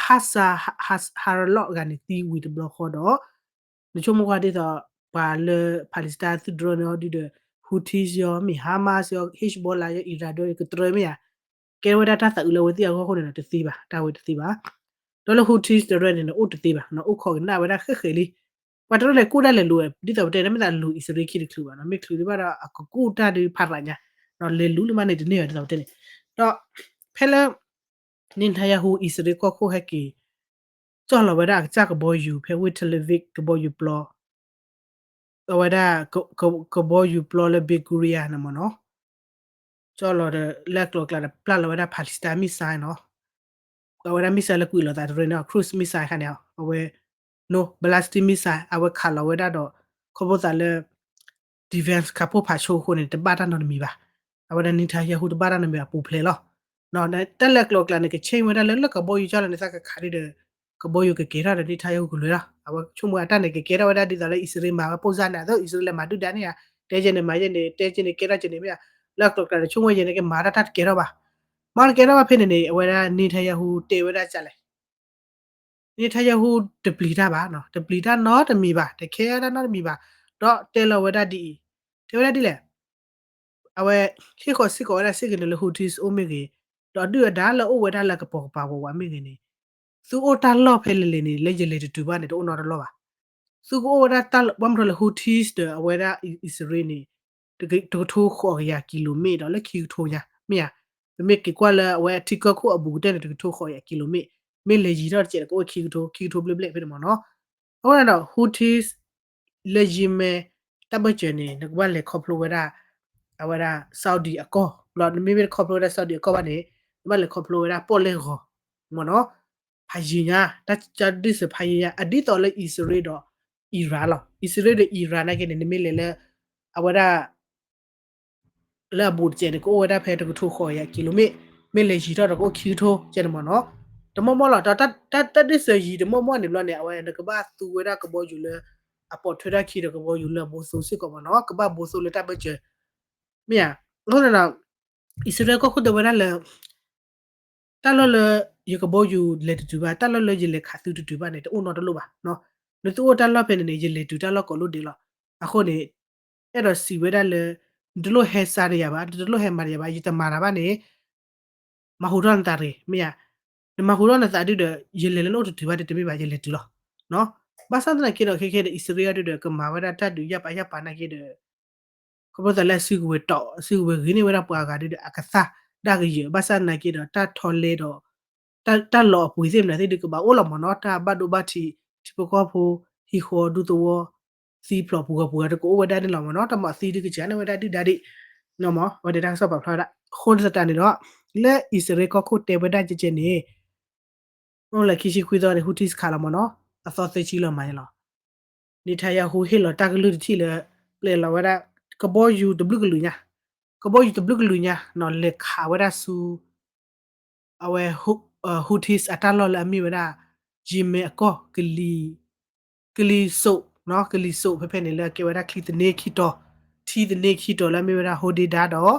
ဟးဆါ ဟးရလီၢ်ဂၤန့ၣ် သံဝံၤတဘျီဃီဒီး နဆိကမိၣ်ကွၢ်ဒ်သိး ပှၤလၢ Palestine သုးတြီန့ၣ်အီၤဒုဒီး Houthis ယီၤ မ့ၢ် Hamas ယီၤ Hezbollah ယီၤ Iran ဒီးကတြၢမ့ၢ်ဧါ ကဲဝဲဒၣ်တၢ်သးအုးလၢအဝဲသ့ၣ်အဂီၢ်အဃိန့ၣ်ဒီးတသ့ဘၣ် တၢ်ဝဲတသ့ဘၣ် ဒီးလၢ Houthis တရၢန့ၣ် အိၣ်တသ့ဘၣ် အိၣ်ခိးကနၣ်ဝဲဒၣ်ဃဲးဃဲးလံ ပှၤတရၢန့ၣ်ကူၣ်တၢ်လဲၤလူၤ ဒ်သိးပတဲန့ၣ် မ့ၢ်သးလူၤအံၣ်စရ့လးခံတချုးဘၣ်နီၤ မ့ၢ်ချုးဒံးဘၣ်ဒီး အကကူၣ်တၢ်ဒုးဖးရးညါ လဲၤလူၤလၢမးန့ၣ်တန့ၢ်ဘၣ်ဒ်သိးပတဲန့ၣ် ဒီး ဖဲလၢ Netanyahu အံၣ်စရ့လးကီၢ်ခိၣ်ဟဲက့ၤ ကၠီၣ်လီၤဝဲဒၣ်အကစၢ်ကဘီယူၤ ဖဲဝ့ၢ် Tel Aviv ကဘီယူၤပျီ အဝဲဒၣ် ကဘီယူၤပျီလၢ Ben Gurion န့ၣ်မ့ၢ်နီၤ ကၠီၣ်လီၤဒီး လၢအကျိၤအကျဲဒီး ပျၢ်လီၤဝဲဒၣ် Palestine missile နီၤ အဝဲဒၣ် missile လၢကွံာ်လိာ်သးတရၢန့ၣ် cruise missile ခါန့ၣ် အဝဲ ballistic missile အဝဲခးလီၤဝဲဒၣ်ဒီး ခီဖျိသးလၢ defense ခးဖှိၣ်ဖးဆိအဃိန့ၣ် တဘၣ်တၢ်နီတမံၤဘၣ်. အဝဲဒၣ် Netanyahu တဘၣ်တၢ်နီတမံၤဘၣ် အပူၤဖျဲးလီၤ. တၢ်လၢအကျိၤအကျဲန့ၣ် ကဆ့ၣ်ဝဲဒၣ်လၢ လၢကဘီယူၤကၠီၣ်လီၤန့ၣ် သးကခးဒ်ဒီး ကဘီယူၤကကဲထီၣ်ဒီး Netanyahu ကလဲၤလီၤ. အဝဲဆိကမိၣ်အတၢ်န့ၣ် ကကဲထီၣ်ဝဲဒၣ်ဒ်သိးလၢ အံၣ်စရ့လးမၤဝဲ ပိၢ်စၢ်န့ၣ် အသိးအံၣ်စရ့လးလဲၤမၤဒုၣ်ဒါန့ၣ်ဧါ, တဲကဲန့ၣ်မၤကဲန့ၣ် တဲကဲန့ၣ် ကဲထီၣ်ကဲန့ၣ်မ့ၢ်ဧါ, လၢအကျိၤအကျဲန့ၣ် ဆိကမိၣ်ယဲန့ၣ် ကမၤတၢ်တၢ်တကဲထီၣ်ဘၣ်. မ့ၢ်တကဲထီၣ်ဘၣ်ဖဲန့ၣ်န့ၣ် အဝဲဒၣ် Netanyahu တဲဝဲဒၣ်ကလဲၣ် Netanyahu တပျံၤတၢ်ဘၣ်, တပျံၤတၢ်နီတမံၤဘၣ်, တခဲတၢ်နီတမံၤဘၣ်, ဒီးတဲလီၤဝဲဒၣ်ဒ်အံၤ, တဲဝဲဒၣ်ဒ်လဲၣ်, အဝဲ ဟ့ၣ်ဃီၤစ့ၢ်ကီးဝဲဒၣ်စ့ၢ်ကီးန့ၣ်လၢ Houthis အိၣ်မ့ၢ်ဂ့ၤ, ဒီးဒုၣ်ဒါလၢအအိၣ်ဝဲဒၣ်လၢကပိာ်ကပၤဝးဝးမ့ၢ်ဂ့ၤန့ၣ်, သုအိၣ်တၢ်လီၢ်ဖဲလဲၣ်လဲၣ်န့ၣ် လၢယလဲၤတတုၤဘၣ်န့ၣ် တအိၣ်နီတလီၢ်ဘၣ်. သုကအိၣ်ဝဲဒၣ်တၢ်လီၢ် ဘၣ်မနုၤလဲၣ် Houthis ဒီးအဝဲဒၣ်အံၣ်စရ့လးန့ၣ် တကထိဃိးကယၤကံလိမ့ၣ်ဒီးလၢခံကထိညါ မ့ၢ်ဧါ, ပမ့ၢ်က့ၤကွၢ်လၢအဝဲထံကီၢ်ခိၣ်အဘူးကတၢၢ်န့ၣ် တကထိဃိးကယၤကံလိမ့ၣ်, မ့ၢ်လဲၤယံၤထီၣ်တစဲးန့ၣ် ကအိၣ်ခံကထိ ခံကထိဘျဲၣ်ဘျဲၣ်ဖဲန့ၣ်မ့ၢ်နီၤ. အဃိန့ၣ်ဒီး Houthis လၢယံၤမဲ တၢ်ဘၢၣ်စၢၤန့ၣ် နကဘၣ်လဲၤခီဖျိဝဲဒၣ် အဝဲဒၣ် Saudi အကီၢ်, ဘျီနမ့မ့ၢ်တခီဖျိဝဲဒၣ် Saudi အကီၢ်ဘၣ်န့ၣ် နဘၣ်လဲၤခီဖျိဝဲဒၣ်ပီၣ်လဲၣ်ဂီၤ မ့ၢ်နီၤ, ဖးယံၤညါ တၢ်ကဒုးစၢၤဖးယံၤညါ အဒ်သိးလၢအံၣ်စရ့လးဒီး Iran လီၤ. အံၣ်စရ့လးဒီး Iran နာ်က့န့ၣ် နမ့ၢ်လဲၤလၢ အဝဲဒၣ် လၢအဘူးတစဲးန့ၣ် ကအိၣ်ဝဲဒၣ်ဖဲတကထိဃိးကယၤကံလိမ့ၣ်, မ့ၢ်လဲၤယံၤထီၣ်ဒီးကအိၣ်ခံကထိကဲန့ၣ်မ့ၢ်နီၤ, တမီၢ်မီၢ်လီၤ. တၢ်ဒုးစၢၤယံၤတမီၢ်မီၢ်န့ၣ်ဘျီန့ၣ် အဝဲနကဘၣ်သူဝဲဒၣ်ကဘီယူၤလၢ အပိာ်ထွဲထီၣ်ခံဒီးကဘီယူၤလၢအဘိသိစ့ၢ်ကီးမ့ၢ်နီၤ, ကဘၣ်ဘိသိလၢတၢ်ဘၢၣ်စၢၤ မ့ၢ်ဧါ. အဃိန့ၣ်ဒီး အံၣ်စရ့လးကီၢ်ခိၣ်တဲဝဲဒၣ်လၢ တၢ်လီၢ်လၢယကဘီယူၤလဲၤတတုၤဘၣ်, တၢ်လီၢ်လၢယလဲၤခးသုတတုၤဘၣ်န့ၣ် တအိၣ်နီတလီၢ်ဘၣ်. နသုအိၣ်တၢ်လီၢ်ဖဲန့ၣ်န့ၣ် ယလဲၤတုၤတၢ်လီၢ်ကိးလိၣ်ဒဲးလီၤ. အဃိန့ၣ် အဲၣ်ဒိးစံးဝဲဒၣ်လၢ နတလိၣ်ဟဲစါတယၤဘၣ်, နတလိၣ်ဟဲမၤတယၤဘၣ်, ယတမၤတၢ်ဘၣ်န့ၣ် မၤဟူးထီၣ်နသးတဂ့ၤ, မ့ၢ်ဧါ. နမၤဟူးထီၣ်နသးဒုဒီး ယလဲၤလၢနအိၣ်တတုၤဘၣ်ဒီး တမ့ၢ်ဘၣ် ယလဲၤတုၤလီၤ. ဘၣ်ဆၣ်သနာ်က့ဒီး ခဲခဲဒီး အံၣ်စရ့လးဒုဒီး ကမၤဝဲဒၣ်တၢ်ဒုးယၢ်ပာ်ယၢ်ပာ်နာ်က့ဒီး ခီဖျိသးလၢအစုကဝဲၤတီၢ် အစုကဝဲၤဂ့ၤန့ၢ်ဝဲဒၣ်ပှၤအဂၤဒုဒီး အကသၣ်ဒၣ်ကယၢၤ ဘၣ်ဆၣ်သနာ်က့ဒီး တၢ်ထီလဲဒီး တၢ်လီၤအပှ့ၤသ့ၣ်မနုၤသ့ၣ်ဒုကဘၣ်အိၣ်လီၤမ့ၢ်နီၤ, တၢ်ဘၣ်ဒိဘၣ်ထံး ထံဖိကီၢ်ဖိ ဟံၣ်ဃီဒူသဝီ သံဖျိးပူၤဂီၤပူၤဂီၤ တကအိၣ်ဝဲဒၣ်န့ၣ်လီၤမ့ၢ်နီၤ, တၢ်မၤသံဒုကစၢ်န့ၢ်ဝဲဒၣ်ဒုၣ်ဒါဒံး, မ့ၢ်ဝဲဒၣ်တၢ်ကစီၣ်ပာ်ဖျါဝဲဒၣ် အဃိသတးန့ၣ်ဒီး လၢအံၣ်စရ့လးကီၢ်ခိၣ်တဲဝဲဒၣ်ကဲကဲန့ၣ် အိၣ်လၢခံဆံခွံသီန့ၣ် Houthis ခးလီၤမ့ၢ်နီၤ အသီသၢဆံလီၤမးန့ၣ်လီၤ. Netanyahu ဟ့ၣ်လီၤတၢ်ကလုၢ်တထံၣ်လၢ ပျဲလီၤဝဲဒၣ် ကဘီယူၤတဘျုးကလုာ်ညါ, ကဘီယူၤတဘျုးကလုာ်ညါနီၤ လဲၤခးဝဲဒၣ်ဆူ အဝဲ Houthis အတၢ်လီၢ်လၢအမ့ၢ်ဝဲဒၣ် Yemen အကီၢ် ကလံၤစိးနီၤ ကလံၤစိးဖဲဖဲန့ၣ်လၢအကဲဝဲဒၣ်ချံသန့ခံတီၤ, ထံသန့ခံတီၤလၢအမ့ၢ်ဝဲဒၣ် Hodeidah ဒီး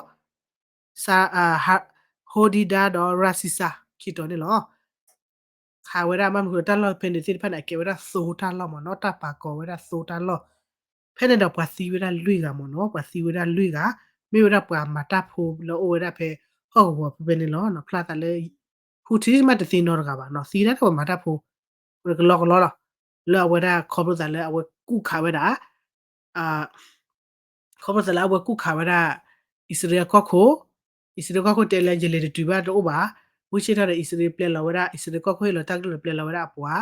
Hodeidah ဒီး Rasis ခံတီၤန့ၣ်လီၤ. ခးဝဲဒၣ် ဘၣ်မနုၤဃိ တၢ်လီၢ်ဖဲန့ၣ်သ့ၣ်တဖၣ်န့ၣ် အကဲဝဲဒၣ်သိတၢ်လီၢ်မ့ၢ်နီၤ တၢ်ပာ်ကီၤဝဲဒၣ်သိတၢ်လီၢ်, ဖဲန့ၣ်ဒီးပှၤသံဝဲဒၣ်လွံၢ်ဂၤမ့ၢ်နီၤ ပှၤသံဝဲဒၣ်လွံၢ်ဂၤ, မ့ၢ်ဝဲဒၣ်ပှၤမၤတၢ်ဖိလၢအအိၣ်ဝဲဒၣ်ဖဲဟီၣ်ကဝီၤဖဲဖဲန့ၣ်လီၤ. ဖျါသးလၢ Houthis မးတသံနီတဂၤဘၣ်နီၤ သံဒၣ်တၢ်ပှၤမၤတၢ်ဖိ ကလီကလီလီၤ, လၢအဝဲဒၣ်ခီဖျိသးလၢအဝဲကူၣ်ခးဝဲဒၣ် ခီဖျိသးလၢအဝဲကူၣ်ခးဝဲဒၣ် အံၣ်စရ့လးကီၢ်ခိၣ်, အံၣ်စရ့လးကီၢ်ခိၣ်တဲလၢယလဲၤတတုၤဘၣ်တအိၣ်ဘၣ်, ဝံၤဆ့ၣ်ထီၣ်ဒီးအံၣ်စရ့လးပျဲလီၤဝဲဒၣ် အံၣ်စရ့လးကီၢ်ခိၣ်ဟ့ၣ်လီၤတၢ်ကလုၢ်ဒီးပျဲလီၤဝဲဒၣ်အပှၤ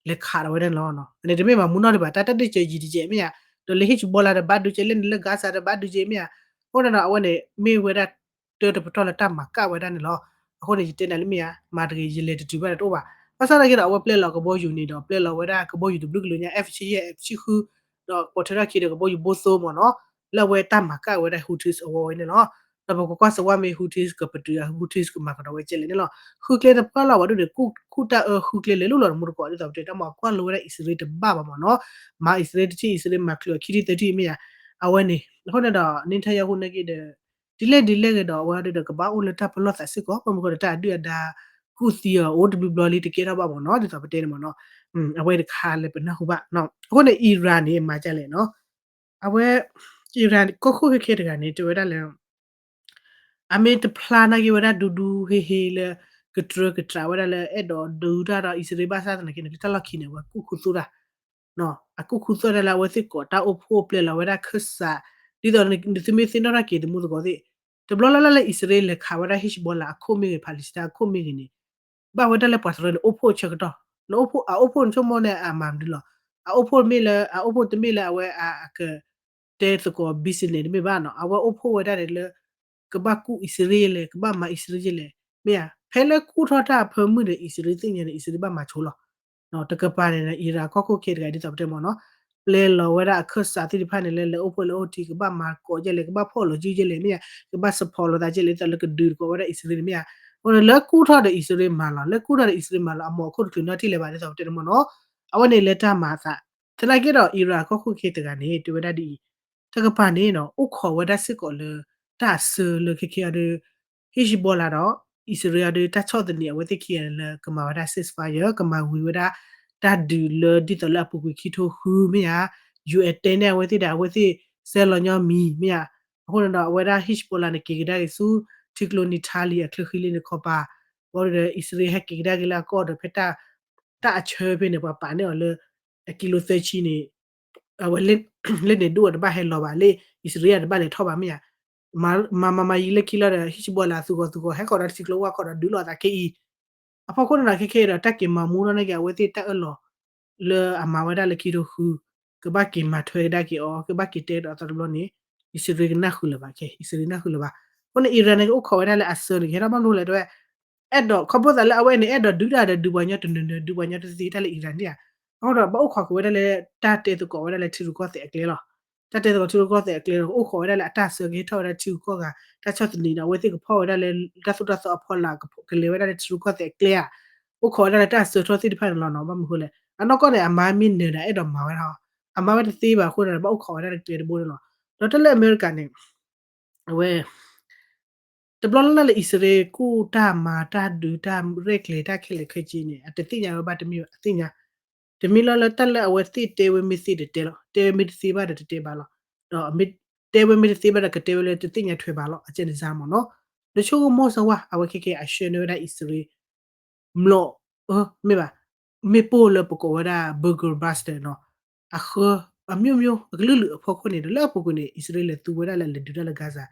လဲၤခးဒီးဝဲဒၣ်န့ၣ်လီၤ. န့ၣ်တမ့ၢ်ဘၣ်မူနီၣ်ဒံးဘၣ် တၢ်တဒ့ၣ်စၢၤယံၤတကဲးမ့ၢ်ဧါ, ဒီးလၢဟ့ၣ်စဘီလါဒီးဘၣ်ဒုးကဲး လၢန့ၣ်လၢ Gaza ဒီးဘၣ်ဒုးကဲးမ့ၢ်ဧါ, အဃိန့ၣ်ဒီးအဝဲန့ၣ် မ့ၢ်ဝဲဒၣ်တၢ်တပတီၢ်လၢတၢ်မၤကၣ်ဝဲဒၣ်န့ၣ်လီၤ. အဃိန့ၣ် ယတဲနၤလၢမ့ၢ်ဧါ မၤတဂ့ၤ ယလဲၤတတုၤဘၣ်ဒီးတအိၣ်ဘၣ်, ဘၣ်ဆၣ်သနာ်က့ဒီး အဝဲပျဲလီၤကဘီယူၤန့ၣ်ဒီး ပျဲလီၤဝဲဒၣ်ကဘီယူၤတဘျုးကလုာ်ညါ F ဆံယဲၢ် F ဆံဃု ဒီးပိာ်ထွဲထီၣ်ခံဒီးကဘီယူၤဘိသိမ့ၢ်နီၤ, လၢအဝဲတၢ်မၤကၣ်ဝဲဒၣ် Houthis အဝဲန့ၣ်လီၤ. ဒီးပကကွၢ်စဝါမ့ၢ် Houthis ကပတုာ် Houthis ကမၤကဒီးဝဲကဲလဲၣ်န့ၣ်လီၤ. ဃုကျဲတပှၢ်လီၤ ဝဲဒၣ်န့ၣ် ကူၣ်တၢ်အၢဃုကျဲလဲၤလိၣ်လီၤတမူတကိး ဒ်သိးပတဲတၢ်မ့ၢ်ကွၢ်လိဝဲဒၣ်အံၣ်စရ့လးတဘၣ်ဘၣ်မ့ၢ်နီၤ, မၤအံၣ်စရ့လးတထံၣ် အံၣ်စရ့လးမၤချုးအီၤခံထံၣ်သၢထံၣ်မ့ၢ်ဧါ, အဝဲန့ၣ် အဃိန့ၣ်ဒီး Netanyahu နာ်က့ဒီး ဒ်လဲၣ်ဒ်လဲၣ်ဂ့ၤဒီး အဝဲဒၣ်ဒီးကဘၣ်အိၣ်လၢတၢ်ပလီၢ်သးစ့ၢ်ကီး ဘၣ်မနုၤဃိဒီးတၢ်အဒုၣ်အဒါ ကူၣ်သံအီၤအိၣ်တဘျီဘျီလံတကဲထီၣ်ဘၣ်မ့ၢ်နီၤ ဒ်သိးပတဲန့ၣ်မ့ၢ်နီၤ, အဝဲတခါလၢပနၢ်ဟူဘၣ်, အဃိန့ၣ် Iran န့ၣ် မၤဒ်လဲၣ်နီၤ, အဝဲ Iran ကီၢ်ခိၣ်ခဲခဲတဂၤန့ၣ် တဲဝဲဒၣ်လၢ အမ့ၢ်တဖျါနာ်က့ဝဲဒၣ်ဒူဒူဟ့ဟ့လၢ ကတြၢကတြးဝဲဒၣ်လၢအဲၣ်ဒိးဒုးတၢ်ဒီးအံၣ်စရ့လးဘၣ်ဆၣ်သနာ်က့န့ၣ် လၢတၢ်လီၢ်ခံန့ၣ် အဝဲကူၣ်ခူသူၣ်တၢ် အကူၣ်ခူသူၣ်တၢ်လၢအဝဲသ့ၣ်ကိးတၢ်အိၣ်ဖှိၣ် ပျဲလီၤဝဲဒၣ်ခၢၣ်စး ဒ်သိးနသုမ့ၢ်သ့ၣ်နီၣ်ထီၣ်က့ၤသမူသကိးသ့ၣ် တဘျီလၢ်လၢ်လၢအံၣ်စရ့လးလဲၤခးဝဲဒၣ် Hezbollah အခိၣ်မ့ၢ်ဂ့ၤ Palestine အခိၣ်မ့ၢ်ဂ့ၤန့ၣ် ဘၣ်ဝဲဒၣ်လၢပှၤတရၢန့ၣ် အိၣ်ဖှိၣ်အဆၢကတီၢ် နအိၣ်ဖှိၣ်အအိၣ်ဖှိၣ်နဆိကမိၣ်န့ၣ် အမၤမနုၤလီၤ အအိၣ်ဖှိၣ်မ့ၢ်လၢ အအိၣ်ဖှိၣ်တမ့ၢ်လၢအဝဲအက တဲသကိး business တမ့ၢ်ဘၣ်နီၤ အဝဲအိၣ်ဖှိၣ်ဝဲဒၣ်န့ၣ်လၢ ကဘၣ်ကူၣ်အံၣ်စရ့လး ကဘၣ်မၤအံၣ်စရ့လး မ့ၢ်ဧါ ဖဲလၢကူၣ်ထီၣ်တၢ်အဖၢမုၢ်ဒီး အံၣ်စရ့လးသ့ၣ်ညါန့ၣ် အံၣ်စရ့လးဘၣ်မၤဆိလီၤ တကပၤန့ၣ် Iran ကီၢ်ခိၣ်ခဲတဂၤဒ်သိးပတဲမ့ၢ်နီၤ ပျဲလီၤဝဲဒၣ်အခၢၣ်စးသ့ၣ်တဖၣ်န့ၣ် လၢလဲၤအိၣ်ဖှိၣ်လဲၤအိၣ်ထံ ကဘၣ်မၤကိးကဲလဲၣ် ကဘၣ်ဖီၣ်လိာ်စုကဲလဲၣ် မ့ၢ်ဧါ ကဘၣ် support လိာ်သးကဲလဲၣ် ဒ်သိးလၢကဒုးသကိးဝဲဒၣ်အံၣ်စရ့လးန့ၣ် မ့ၢ်ဧါ အဃိန့ၣ် လၢကူၣ်ထီၣ်ဒီးအံၣ်စရ့လးမၤလီၤ လၢကူၣ်ထီၣ်ဒီးအံၣ်စရ့လးမၤလီၤ အမိၢ်အခိၣ်တချုးနီတထံၣ်လၢၤဘၣ် ဒ်သိးပတဲန့ၣ်မ့ၢ်နီၤ အဝဲန့ၣ်လၢတၢ်မၤအသး သနာ်က့ဒီး Iran ကီၢ်ခိၣ်ခဲတဂၤန့ၣ် တဲဝဲဒၣ်ဒ်အံၤ တကပၤန့ၣ်နီၤ အိၣ်ခိးဝဲဒၣ်စ့ၢ်ကီးလၢ တၢ်အစၢလၢခဲခဲအံၤဒီး ဟ့ၣ်စဘီလါဒီး အံၣ်စရ့လးဒီး တၢ်ဆီၣ်သနံးအဝဲသ့ၣ်ခံဂၤလၢကမၤဝဲဒၣ် ceasefire ကမၤဝံၤဝဲဒၣ် တၢ်ဒုးလၢဒ်သိးလၢအပူၤကွံာ်ခံထိဃုမ့ၢ်ဧါ ယူၢ်အဲၣ်တဲန့ၢ်အဝဲသ့ၣ်ဒီး အဝဲသ့ၣ်စဲလီၤညီမံၤမ့ၢ်ဧါ အဃိန့ၣ်ဒီး အဝဲဒၣ်ဟ့ၣ်စဘီလါန့ၣ် က့ၤကဒါက့ၤဆူ ထံကျိနံၤထါလံၤအချၢဃံလ့န့ၣ်ခီပၤ ဝံၤဒီး အံၣ်စရ့လးဟဲက့ၤကဒါက့ၤလၢအကီၢ်ဒီး ဖဲတၢ် တၢ်အဆၢဖဲန့ၣ် ပှၤပာ်န့ၢ်အီၤလၢ အကံလိသၢဆံန့ၣ် အဝဲ လၢန့ၣ်ဒိၣ်အတဘၣ်ဟဲလီၤဘၣ်လၢ အံၣ်စရ့လးတဘၣ်လဲၤထီၣ်ဘၣ်မ့ၢ်ဧါ မၤမၤမၤယံၤလၢခံလီၤဒီး ဟ့ၣ်စဘီလါသူၣ်ဂီၤသူၣ်ဂီၤ ဟဲဃီၤဒီးထံကျိဝၢ်ဃီဒီးဒုးလိာ်သးခဲအံၤ အဖီခိၣ်န့ၣ်ဒီးခဲခဲအံၤဒီး တၢ်က့ၤမၤမူထီၣ်န့ၢ်က့ၤအဝဲသ့ၣ်တၢ်အၢၣ်လီၤ လၢအမၤဝဲဒၣ်လၢခံထိဃု ကဘၣ်က့ၤမၤထွဲကဒါက့ၤအီၤ ကဘၣ်က့ၤတဲဒီးအသီတဘျီန့ၣ် အံၣ်စရ့လးကနၣ်ဃုာ်လၢၤဘၣ်ခဲ အံၣ်စရ့လးနၢ်ဃုာ်လၢၤဘၣ် အဃိန့ၣ် Iran န့ၣ် ကအိၣ်ခိးဝဲဒၣ်လၢအစၢန့ၣ် ကဟဲထီၣ်ဘၣ်မနုၤလဲၣ်တဲဝဲ အဲၣ်ဒိး ခီဖျိသးလၢအဝဲန့ၣ် အဲၣ်ဒိးဒုးတၢ်ဒီးဒုးပှၤညီတနၢၤနၢၤ ဒုးပှၤညီတသ့တၢ်လၢ Iran န့ၣ်ဧါ အဃိဒီး ဘၣ်အိၣ်ခိးက့ၤဝဲဒၣ်လၢ တၢ်တဲသကိးဝဲဒၣ်လၢထံရူၢ်ကီၢ်သဲးအကျဲလီၤ တၢ်တဲသကိးထံရူၢ်ကီၢ်သဲးအကျဲလီၤ အိၣ်ခိးဝဲဒၣ်လၢအတၢ်ဆၢကဟဲထီၣ်ဝဲဒၣ်ထံဂုၤကီၢ်ဂၤ တၢ်ဆီၣ်သနံးဒီး အဝဲသ့ၣ်ကဖီၣ်ဝဲဒၣ်လၢ တၢ်သိၣ်တၢ်သီအဖီလာ် ကလဲၤဝဲဒၣ်လၢထံရူၢ်ကီၢ်သဲးအကျဲဧါ အိၣ်ခိးဝဲဒၣ်လၢတၢ်ဆၢထီၣ်သ့ၣ်တဖၣ်န့ၣ်လီၤနီၤ ဘၣ်မနုၤဃိလဲၣ် အနီၢ်ကီၢ်န့ၣ် အမၤမ့ၢ်နၢၤဒီး အဲၣ်ဒိးမၤဝဲဒၣ် အမၤဝဲတသ့ဘၣ်အဃိဒီး ဘၣ်အိၣ်ခိးဝဲဒၣ်လၢကျဲတဘိန့ၣ်လီၤ ဒီးတၢ်လၢအမဲရကၤန့ၣ် အဝဲ တဘျီလၢ်လၢ်လၢအံၣ်စရ့လးကူၣ်တၢ်မၤတၢ်ဒုးတၢ်ရဲၣ်ကျဲၤတၢ်ခဲလၢာ်ခဲဆ့န့ၣ် အတသ့ၣ်ညါဝဲဘၣ်တမ့ၢ်အသ့ၣ်ညါ တမ့ၢ်လၢလၢတၢ်လၢအဝဲသ့ၣ်တဲဝဲမ့ၢ်သ့တတဲလီၤ တဲဝဲမ့ၢ်တသ့ဘၣ်ဒီးတတဲဘၣ်လီၤ ဒီးတဲဝဲမ့ၢ်တသ့ဘၣ်ဒီးကတဲဝဲလၢတသ့ၣ်ညါထွဲဘၣ်လီၤ အကဲန့ၣ်စါမ့ၢ်နီၤ နဆိကမိၣ်စၢၤဝဲ အဝဲခဲကဲအဆှၢန့ၢ်ဝဲဒၣ်အံၣ်စရ့လး မျိာ် မ့ၢ်ဘၣ် မ့ၣ်ပိၢ်လၢပကိးဝဲဒၣ် bunker buster နီၤ အဃၢ အမျိုးမျိုး အကလုာ်လုာ်အဖီခိၣ်န့ၣ်ဒီး လၢအပူၤကွံာ်န့ၣ် အံၣ်စရ့လးလဲၤသူဝဲဒၣ်လၢလဲၤဒုးတၢ်လၢ Gaza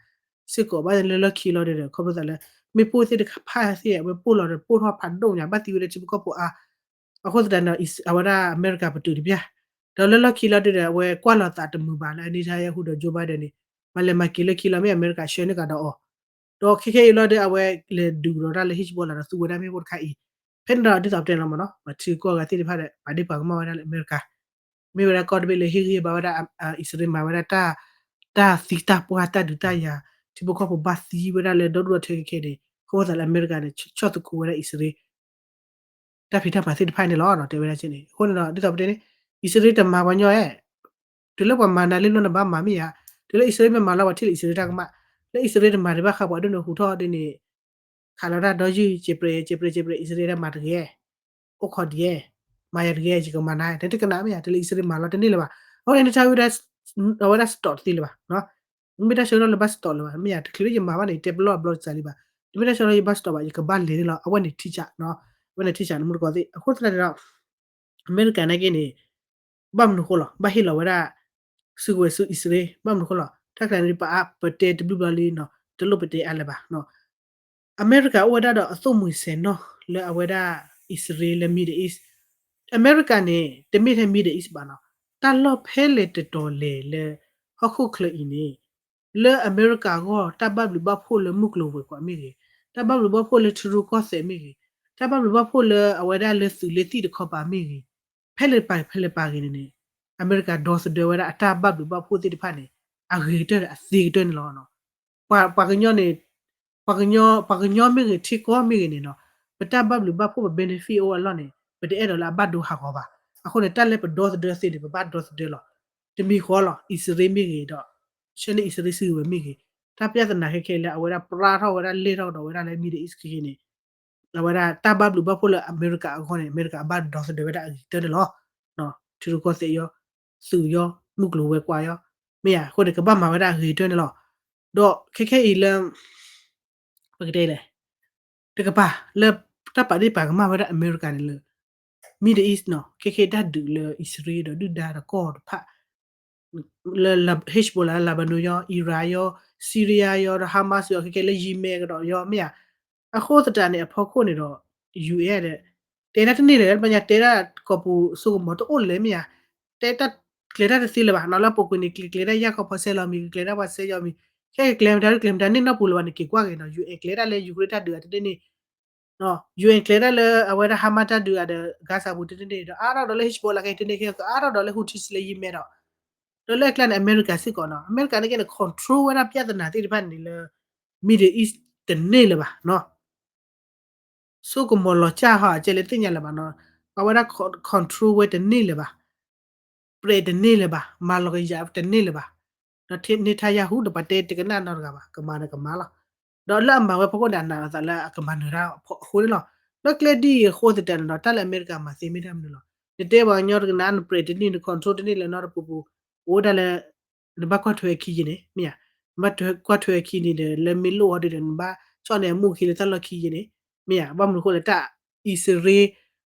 စ့ၢ်ကီး ဘၣ်လၢလၢခံလီၤဒီး ခီဖျိသးလၢ မ့ၣ်ပိၢ်သ့ၣ်တဖၣ်သ့ၣ် အဝဲပိၢ်လီၤဒီးပိၢ်ထီၣ်ဖးဒိၣ်ညါ ဘၣ်သံဝဲဒၣ်ထံဖိကီၢ်ဖိအါ အဃိသတးန့ၣ် အံၣ်စ အဝဲဒၣ်အမဲရကၤပတုာ်တပျၢ် ဒီးလၢလီၢ်ခံလီၤဒီး အဝဲကွၢ်လီၤသးတမုာ်ဘၣ်လၢ Netanyahu ဒီး Joe Biden န့ၣ် မၤလဲၤမၤက့ၤလၢခံလီၤ မ့ၢ်အမဲရကၤဆှၢန့ၢ်ကဒီးအီၤ ဒီးခဲခဲအံၤလီၤဒီး အဝဲလဲၤဒုးကဒီးတၢ်လၢ Hezbollah ဒီးသူဝဲဒၣ်မ့ၣ်ပိၢ်တခါအံၤ, ဖဲန့ၣ်ဒီးဒ်သိးပတဲလီၤမ့ၢ်နီၤ, ပှၤထံကီၢ်ဂၤသ့ၣ်တဖၣ်ဒီး ပာ်ဒ့ၣ်ပာ်ကမၣ်ဝဲဒၣ်လၢအမဲရကၤ, မ့ၢ်ဝဲဒၣ်ကီၢ်တဘ့ၣ်လၢဟ့ၣ်ဂံၢ်ဟ့ၣ်ဘါဝဲဒၣ် အံၣ်စရ့လးမၤဝဲဒၣ် တၢ်သံတၢ်ပှၢ်တၢ်ဒုးတၢ်ယၤ, ထံဖိကီၢ်ဖိဘၣ်သံဝဲဒၣ်လၢဒီဒူၣ်ဒီထၢခဲခဲန့ၣ် အဃိသတးလၢအမဲရကၤန့ၣ် ဆီၣ်သခူဝဲဒၣ်အံၣ်စရ့လး တၢ်ဖံးတၢ်မၤသ့ၣ်တဖၣ်န့ၣ်လီၤ တဲဝဲဒၣ်န့ၣ်. အဃိန့ၣ်ဒီး ဒ်သိးပတဲန့ၣ် အံၣ်စရ့လးတမၤပှၤညီအဲၣ်, တုၤလၢပှၤမၤနၤလံဘျီနဘၣ်မၤမ့ၢ်ဧါ, တုၤလၢအံၣ်စရ့လးမ့ၢ်မၤလီၤပှၤထံၣ်လၢအံၣ်စရ့လးတၢ်ကမၣ်, လၢအံၣ်စရ့လးတမၤဒံးဘၣ်ဃးပှၤဒိၣ်န့ၣ်ဟူးထီၣ်ဒ်န့ၣ်, ခးလီၤတၢ်ဒီယုၢ် ကဲးပြဲး ကဲးပြဲး ကဲးပြဲး အံၣ်စရ့လးတၢ်မၤတဂ့ၤ, အိၣ်ခိးဒ်, မၤယၤတဂ့ၤ ယကမၤနၤ တကနၣ်မ့ၢ်ဧါ, တုၤလၢအံၣ်စရ့လးမၤလီၤတန့ၢ်လၢၤဘၣ်, အဃိန့ၣ်နတၢ်ဝဲဒၣ် အဝဲဒၣ် stop တသ့လၢၤဘၣ် မ့ၢ်တၢ်ဆၢကတီၢ်လၢဘၣ် stop လၢၤဘၣ်, မ့ၢ်ယၤတချုးလၢယမၤဘၣ်န့ၣ် တဲပလီၢ်အဘျီတစးလံဘၣ်, တမ့ၢ်တၢ်ဆၢကတီၢ်လၢယဘၣ် stop ဘၣ် ယကဘၣ်လဲၤန့ၣ်လီၤ, အဝဲန့ၣ်ထံၣ်ဆး, အဝဲန့ၣ်ထံၣ်ဆးနမူတကိးသ့ၣ်, အဃိသတးန့ၣ်ဒီး အမဲရကၤနာ်က့န့ၣ် ဘၣ်မနုၤဃိလီၤ ဘၣ်ဟ့ၣ်လီၤဝဲဒၣ် စုကဝဲၤဆူအံၣ်စရ့လး ဘၣ်မနုၤဃိလီၤ, တၢ်ကျါန့ၣ်ပအါပတဲတဘျုးဘျီလံနီၤ, တလိၣ်ပတဲအါလၢၤဘၣ် အမဲရကၤအိၣ်ဝဲဒၣ်ဒီးအသိၣ်မှံၤဆဲးနီၢ်လၢအဝဲဒၣ်အံၣ်စရ့လးလၢ Middle East, အမဲရကၤန့ၣ် တမ့ၢ်ထဲ Middle East ဘၣ်နီၤ, တၢ်လီၢ်ဖဲလဲၣ်တတီၤလဲၣ်လၢ ဟီၣ်ခိၣ်ချၢအံၤန့ၣ် လၢအမဲရကၤအဂီၢ် တၢ်ဘၣ်ဘျုးဘၣ်ဖှိၣ်လၢမုၢ်ကျိၤဝဲၤကွာ်မ့ၢ်ဂ့ၤ, တၢ်ဘၣ်ဘျုးဘၣ်ဖှိၣ်လၢထံရူၢ်ကီၢ်သဲးမ့ၢ်ဂ့ၤ, တၢ်ဘၣ်ဘျုးဘၣ်ဖှိၣ်လၢအဝဲဒၣ်လၢသုးလၢသံၣ်တခီပၤမ့ၢ်ဂ့ၤ, ဖဲလဲၣ်တပၤ ဖဲလဲၣ်တပၤဂ့ၤန့ၣ်န့ၣ် အမဲရကၤဒီသဒၢဝဲဒၣ်အတၢ်ဘၣ်ဘျုးဘၣ်ဖှိၣ်သ့ၣ်တဖၣ်န့ၣ် အဂ့ၤကတၢၢ်ဒီးအသ့ကတၢၢ်န့ၣ်လီၤ. ပှၤကညီန့ၣ် ပှၤကညီ ပှၤကညီမ့ၢ်ဂ့ၤ ထံကီၢ်မ့ၢ်ဂ့ၤန့ၣ်နီၤ, ပတၢ်ဘၣ်ဘျုးဘၣ်ဖှိၣ်ပ benefit အိၣ်အလီၢ်န့ၣ် ပတအဲၣ်ဒိးလၢအဘၣ်ဒိဟးဂီၤဘၣ်. အဃိန့ၣ် တၢ်လၢပဒီသဒၢသ့န့ၣ် ပဘၣ်ဒီသဒၢလီၤ. တမံၤဃီလီၤ အံၣ်စရ့လးမ့ၢ်ဂ့ၤဒီး ဆၢန့ၣ်အံၣ်စရ့လးစုကဝဲၤမ့ၢ်ဂ့ၤ, တၢ်ပြဿနာခဲခဲလၢအဝဲဒၣ်ပြါထီၣ်ဝဲဒၣ်လဲၢ်ထီၣ်ကဒီးဝဲဒၣ်လၢ Middle East ခဲခဲန့ၣ် အဝဲဒၣ်တၢ်ဘၣ်ဘျုးဘၣ်ဖှိၣ်လၢအမဲရကၤအဂီၢ်န့ၣ် အမဲရကၤအဘၣ်ဒီသဒၢဝဲဒၣ်အဂ့ၤကတၢၢ်န့ၣ်လီၤ. ထံရူၢ်ကီၢ်သဲးယီၤ, သုးယီၤ, မုၢ်ကျိၤဝဲၤကွာ်ယီၤ, မ့ၢ်ဧါ, အဃိန့ၣ် ကဘၣ်မၤဝဲဒၣ်အဂ့ၤကတၢၢ်န့ၣ်လီၤ. ဒီးခဲခဲအံၤလၢ ပကတဲလဲၣ်, တကပၤလၢတၢ်ပာ်ဒ့ၣ်ပာ်ကမၣ်ဝဲဒၣ်အမဲရကၤန့ၣ်လၢ Middle East နီၤ, ခဲခဲတၢ်ဒုးလၢအံၣ်စရ့လးဒီးဒုၣ်ဒါဒီးကီၢ်တဖၣ် လၢ Hezbollah လၢ Lebanon ယီၤ, Iran ယီၤ, Syria ယီၤ, ဒီး Hamas ယီၤ, ခဲခဲလၢ Yemen ကဒီးယီၤ မ့ၢ်ဧါ. အဃိသတးန့ၣ် အဖီခိၣ်န့ၣ်ဒီး ယူၢ်အဲၣ် ဒီး တဲတၢ်တန့ၢ်လၢၤ ပညါတဲဒၣ်ကိးပူၤစိကမီၤတအိၣ်လဲၣ်မ့ၢ်ဧါ. တဲတၢ်ကျဲၤတၢ်တသ့လၢၤဘၣ်နီၤ, လၢအပူၤကွံာ်န့ၣ် ကကျဲၤတၢ်ယၢ်ခီဖီဆဲးလီၤမံၤ, ကကျဲၤတၢ်ပှၤဆဲးယီၤမံၤ, ခဲကကျဲၤမတၤဒုး ကျဲၤမတၤန့ၣ်နီတပူၤလၢၤဘၣ်န့ၣ် က့ၤကွၢ်က့ၤနီၤ, ယူၢ်အဲၣ်ကျဲၤတၢ်လၢ Ukraine တၢ်ဒုးအတန့ၢ်န့ၣ် ယူၢ်အဲၣ်ကျဲၤတၢ်လၢအဝဲဒၣ် Hamas တၢ်ဒုးအဒီး Gaza ပူၤတန့ၢ်န့ၣ်ဒီး အါထီၣ်ဒီးလၢ Hezbollah ခဲအံၤတန့ၢ်ခဲ ကအါထီၣ်ဒီးလၢ Houthis လၢ Yemen ဒီး ဒီးလၢအကျါန့ၣ် အမဲရကၤစ့ၢ်ကီးနီၤ, အမဲရကၤန့ၣ်က့န့ၣ် control ဝဲဒၣ်ပြဿနာသ့ၣ်တဖၣ်န့ၣ်လၢ Middle East တန့ၢ်လၢၤဘၣ်နီၤ. စိကမီၤလီၤစၢ်ဟီအကဲလၢသ့ၣ်ညါလၢၤဘၣ်နီၤ, အဝဲဒၣ် control ဝဲတန့ၢ်လၢၤဘၣ်, ပြဲးတန့ၢ်လၢၤဘၣ်, မၤလီၤကယၤတန့ၢ်လၢၤဘၣ်. ဒီး Netanyahu ဒီးပှၤတဲတကနၣ်နီတဂၤဘၣ်, ကမၤဒီးကမၤလီၤ. ဒီးလၢအမၤဝဲဖီခိၣ်န့ၣ် အနာ်အသးလၢအကမၤနၢၤတၢ်အဃိန့ၣ်လီၤ. လၢကျဲဒ်အံၤအဃိသတးန့ၣ်ဒီး တၢ်လၢအမဲရကၤမၤသ့မ့ၢ်တၢ်မနုၤလီၤ. နတဲပှၤကညီတကနၣ် နပြဲးတန့ၢ် န control တန့ၢ်လၢၤနီတပူၤပူၤ, အိၣ်ဝဲဒၣ်လၢ နဘၣ်ကွၢ်ထွဲအခံယဲန့ၣ် မ့ၢ်ဧါ, နဘၣ်ကွၢ်ထွဲအခံန့ၣ်ဒီး လၢမ့ၢ်လိၣ်အီၤဒ်ဒီး နဘၣ်ဆီၣ်န့ၢ်အမူၢ်ခံလၢတၢ်လီၢ်ခံယဲန့ၣ် မ့ၢ်ဧါ. ဘၣ်မနုၤအဃိလဲၣ် တၢ်အံၣ်စရ့လး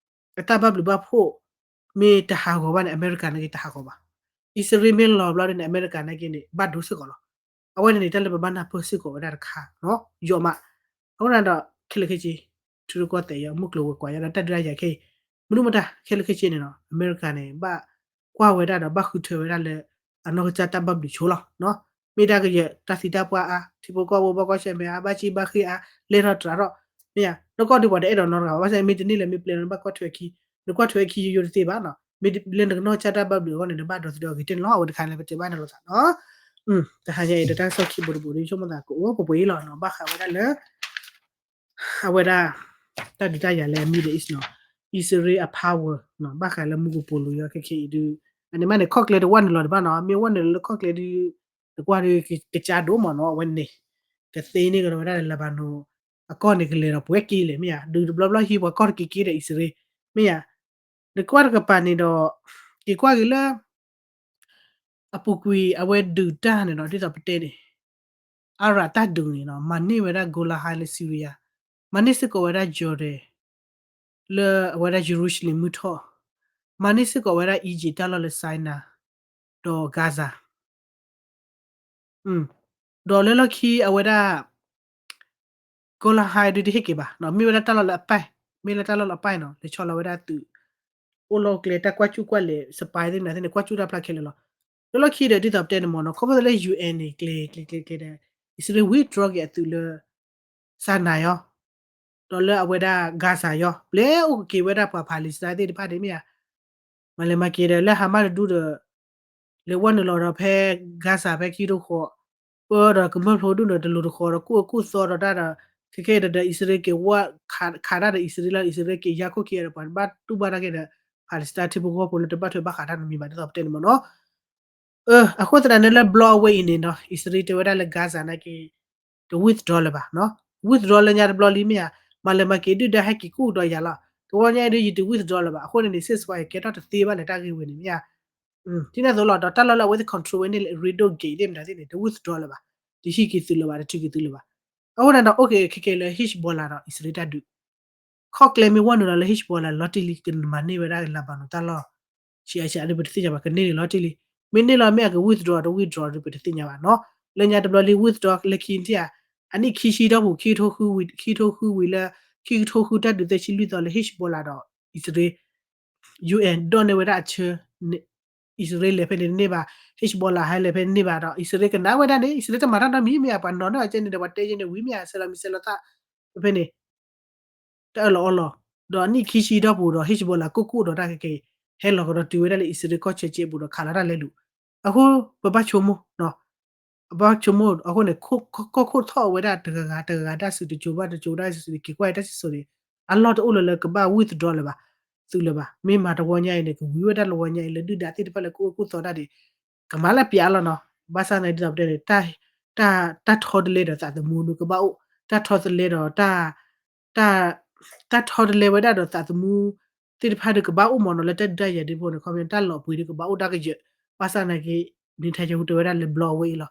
အတၢ်ဘၣ်ဘျုးဘၣ်ဖှိၣ် မ့ၢ်တဟးဂီၤဘၣ်န့ၣ် အမဲရကၤနာ်က့တဟးဂီၤဘၣ်. အံၣ်စရ့လးမ့ၢ်လီၤဘျီဒ်န့ၣ် အမဲရကၤနာ်က့န့ၣ် ဘၣ်ဒိစ့ၢ်ကီးလီၤ. အဝဲန့ၣ်န့ၣ် တၢ်လၢပဘၣ်နၢ်ပၢၢ်စ့ၢ်ကီးဝဲဒၣ်တခါနီၤ ယီၤမး. အဃိန့ၣ်ဒီး ခဲလၢာ်ခဲဆ့ ထံရူၢ်ကီၢ်သဲးယီၤ မုၢ်ကျိၤဝဲၤကွာ်ယီၤဒီးတၢ်ဒုးတၢ်ယၤခဲအံၤ မနုၤမတၤ ခဲလၢာ်ခဲဆ့န့ၣ်နီၤ အမဲရကၤန့ၣ် ဘၣ်ကွၢ်ဝဲဒၣ်ဒီးဘၣ်ဃုထၢဝဲဒၣ်လၢ အနီၢ်ကစၢ်တၢ်ဘၣ်ဘျုးဆိလီၤ. မ့ၢ်တၢ်ကယဲၢ်တၢ်သံတၢ်ပှၢ်အါ ထံဖိကီၢ်ဖိဘၣ်ကွၢ်ဆၢၣ်မဲာ်အါ ဘၣ်စံၣ်ဘၣ်ဃ့ၢ်အါ လဲၤထီၣ်တြၤထီၣ် မ့ၢ်ဧါ. နကီၢ်ဒုးပှၤတအဲၣ်ဒိးနီတဂၤဘၣ် ဘၣ်ဆၣ်မ့ၢ်တန့ၢ်လၢၤမ့ၢ်ပျဲလီၤ နဘၣ်ကွၢ်ထွဲအခံ နကွၢ်ထွဲအခံယိယိတသ့ဘၣ်နီၤ. မ့ၢ်လၢနကနီၢ်ကစၢ်တၢ်ဘၣ်ဘျုးအဂီၢ်န့ၣ် နဘၣ်ဒီသဒၢအဂ့ၤတ့ၢ်န့ၣ်လီၤ. အဝဲတခါန့ၣ် ပတဲဘၣ်န့ၣ်လိာ်သးနီၤ. တဟါညါအံၤဒီးတၢ်ကစီၣ်ခံဘိတဘိဒီး ဆိကမိၣ်သးကအိၣ်ပှဲၤပှဲၤအံၤလီၤနီၤ. ဘၣ်ဃးဝဲဒၣ်လၢ အဝဲဒၣ် တၢ်ဒုးတၢ်ယၤလၢ Middle East နီၤ အံၣ်စရ့လးအ power နီၤ ဘၣ်ဃးလၢမူကပိာ်လိၤယီၤခဲခဲအံၤဒုး အန့ၣ်မးန့ၣ် ခီၣ်ကျဲတဝၢ်န့ၣ်လီၤတဘၣ်နီၤ မ့ၢ်ဝဲန့ၣ်လၢခီၣ်ကျဲဒုး တကွၢ်ဒုးကစၢ်ဒိၣ်မးနီၤ အဝဲန့ၣ် ကသ့န့ၢ်ကဒီးဝဲဒၣ်လၢ Lebanon အကီၢ်န့ၣ် ကလဲၤဒီးပှဲၤက့ၤလဲၣ် မ့ၢ်ဧါ ဒုးတဘျီဘျီဟံးပှၤကီၢ်တက့ၤက့ၤဒီးအံၣ်စရ့လး မ့ၢ်ဧါ နကွၢ်တကပၤန့ၣ်ဒီး က့ၤကွၢ်က့ၤလၢ အပူၤကွံာ်အဝဲဒုးတၢ်န့ၣ်ဒီး ဒ်သိးပတဲန့ၣ် အါရးတၢ်ဒုးန့ၣ်နီၤ မၤန့ၢ်ဝဲဒၣ် Golan Heights လၢ Syria မၤန့ၢ်စ့ၢ်ကီးဝဲဒၣ် Jordan လၢအဝဲဒၣ် Jerusalem မုၢ်ထီၣ် မၤန့ၢ်စ့ၢ်ကီးဝဲဒၣ် Egypt တၢ်လီၢ်လၢ Sinai ဒီး Gaza ဒီးလၢလီၢ်ခံအဝဲဒၣ် Golan Heights ဒုးတဟ့ၣ်က့ၤဘၣ်နီၤ မ့ၢ်ဝဲဒၣ်တၢ်လီၢ်လၢအပဲၢ် မ့ၢ်လၢတၢ်လီၢ်လၢအပဲၢ်နီၤ လဲၤဆီလီၤဝဲဒၣ်သုး အိၣ်လီၢ်ကျဲတၢ်ကွၢ်စူၣ်ကွၢ်လဲၤ spy သ့ၣ်မနုၤသ့ၣ်န့ၣ် ကွၢ်စူၣ်တၢ်ဖျါခဲလၢာ်လီၤ. လၢလီၢ်ခံဒီးဒ်သိးပတဲန့ၣ်မ့ၢ်နီၤ ခီဖျိလၢ UN န့ၣ် ကျဲၤကျဲၤကျဲၤကျဲၤဒီး အံၣ်စရ့လး withdraw က့ၤအသုးလၢ Sinai ယီၤ, ဒီးလၢအဝဲဒၣ် Gaza ယီၤ, ပျဲအိၣ်က့ၤဝဲဒၣ်ပှၤ Palestine သ့ၣ်တဖၣ်န့ၣ်မ့ၢ်ဧါ. မၤလဲၤမၤက့ၤဒီးလၢ Hamas တဒူဒီး လဲၤဝဲနုာ်လီၤဒီးဖဲ Gaza ဖဲခံကထိဃီၤ, ပၢဒီးကမျၢၢ်ဖျိဒူၣ်န့ၣ် တလိၤတဃီၤဒီး ကူၣ်အၢကူၣ်သီဒီးတၢ်ဒီး ခဲကဲဒီး အံၣ်စရ့လးက့ၤဝဲ ခးတၢ်ဒီးအံၣ်စရ့လး အံၣ်စရ့လးက့ၤယါခိၣ်ခံဂၤဒီး ပှၤတဘၣ်တူၢ်ဘၣ်တၢ်က့ၤဒီး Palestine ထံဖိကီၢ်ဖိလၢတဘၣ်ထွဲဘၣ်ဃးတၢ်နီတမံၤဘၣ် ဒ်သိးပတဲန့ၣ်မ့ၢ်နီၤ. အဃိသတးန့ၣ်လၢ ဘျီအဝဲအံၤန့ၣ်နီၤ အံၣ်စရ့လးတဲဝဲဒၣ်လၢ Gaza နာ်က့ တ withdraw လၢၤဘၣ်, withdraw လၢညါတဘျီလံမ့ၢ်ဧါ, မၤလဲၤမၤက့ၤဒုၣ်ဒါဟဲက့ၤကူၣ်ဒီးယၤလီၤ. တဝီညါအံၤဒီး ယတ withdraw လၢၤဘၣ်. အဃိန့ၣ်န့ၣ် ceasefire ကဲထီၣ်တသ့ဘၣ်လၢတၢ်ဂ့ၢ်ဝဲန့ၣ်မ့ၢ်ဧါ. ဒ်န့ၣ်အသိးလီၤ ဒီးတၢ်လီၢ်လၢအဝဲသ့ၣ် control ဝဲန့ၣ်လၢ Red Gate သ့ၣ်မတၤသ့ၣ်န့ၣ် တ withdraw လၢၤဘၣ်, တဟံးက့ၤသုးလၢၤဘၣ်, တထုးက့ၤသုးလၢၤဘၣ်. အဃိန့ၣ်ဒီး အိၣ်က့ၤခဲက့ၤလၢ Hezbollah ဒီးအံၣ်စရ့လးတၢ်ဒုး ခီၣ်ကျဲမ့ၢ်ဝဲနုာ်လီၤလၢ Hezbollah လီၤတံၢ်လံ ကမၤန့ၢ်ဝဲဒၣ် Lebanon တၢ်လီၢ် ဆံးအါဆံးအါဒီး ပတသ့ၣ်ညါဘၣ် ကန့ၢ်န့ၣ်လီၤတံၢ်လံ. မ့ၢ်န့ၢ်လီၤမ့ၢ်အက withdraw တ withdraw ဒီး ပတသ့ၣ်ညါဘၣ်နီၤ. လၢညါတဘျီလံ withdraw လၢခံထံၣ်ဧါ, အနံၣ်ခံဆံတီၢ်ပူၤ ခံကထိဃုဝံၤ ခံကထိဃုဝံၤလၢ ခံကထိဃုတၢ်ဒုးသၢဆံလွံၢ်သီလၢ Hezbollah ဒီးအံၣ်စရ့လး ယူၣ်အဲၣ် ဒိးန့ၢ်ဝဲဒၣ်အဆၢ အံၣ်စရ့လးလဲၤဖဲန့ၣ်တန့ၢ်ဘၣ်, Hezbollah ဟဲလဲၤဖဲန့ၣ်တန့ၢ်ဘၣ်ဒီး အံၣ်စရ့လးကနၣ်ဝဲဒၣ်န့ၣ် အံၣ်စရ့လးတမၤတၢ်နီတမံၤမ့ၢ်ဧါ, ပှၤနီၤန့ၢ်အီၤကဲန့ၣ်ဒီး ပှၤတဲကဲန့ၣ်ဝံၤမ့ၢ်ဧါ, ဆဲးလီၤမံၤဆဲးလီၤသၣ် ဖဲဖဲန့ၣ် တၢ်အၢၣ်လီၤအီလီၤ, ဒီးအနံၣ်ခံဆံတီၢ်ပူၤဒီး Hezbollah ကိၢ်ကိၢ်ဒီးတၢ်ကက့ၤ ဟဲလီၤကဒီးတုၤဝဲဒၣ်လၢအံၣ်စရ့လးကီၢ်ဆၢက့ပူၤဒီး ခးလီၤတၢ်လဲၤလူၤ. အဃိ ပဘၣ်ဆိကမိၣ် ပဘၣ်ဆိကမိၣ် အဃိန့ၣ် ကီၢ်ခိၣ်ထီၣ်ဝဲဒၣ်တဂၤဂၤတဂၤဂၤတၢ်စုတကၠိၤဘၣ်တကၠိၤတၢ်စုန့ၣ် က့ၤကွၢ်တၢ်စံၣ်စိၤန့ၣ် အလီၢ်တအိၣ်လၢၤလၢကဘၣ် withdraw လၢၤဘၣ်, သုးလၢၤဘၣ်. မ့ၢ်မၤတဝီညါအံၤန့ၣ် ကဝံၤဝဲဒၣ်လၢဝီညါအံၤလၢဒုၣ်ဒါသ့ၣ်တဖၣ်လၢကအိၣ်ကူၣ်သီတၢ်န့ၣ် ကမၤလၢပျးလီၤနီၤ. ဘၣ်ဆၣ်သနာ်က့ဒ်သိးပတဲန့ၣ် တၢ်ထီတလဲဒီးသးသမူဒုးကဘၣ်အိၣ်, တၢ်ထီတလဲဒီး တၢ် တၢ်ထီတလဲဝဲဒၣ်ဒီးသးသမူ သ့ၣ်တဖၣ်ဒုးကဘၣ်အိၣ်မ့ၢ်နီၤ လၢတၢ်ဒုးတၢ်ယၤဒ်ဖိန့ၣ် ခီပညီတၢ်လီၤပှ့ၤဒုးကဘၣ်အိၣ်တၢ်ကယၢး. ဘၣ်ဆၣ်သနာ်က့ Netanyahu တဲဝဲဒၣ်လၢဘျီအဝဲအံၤလီၤ.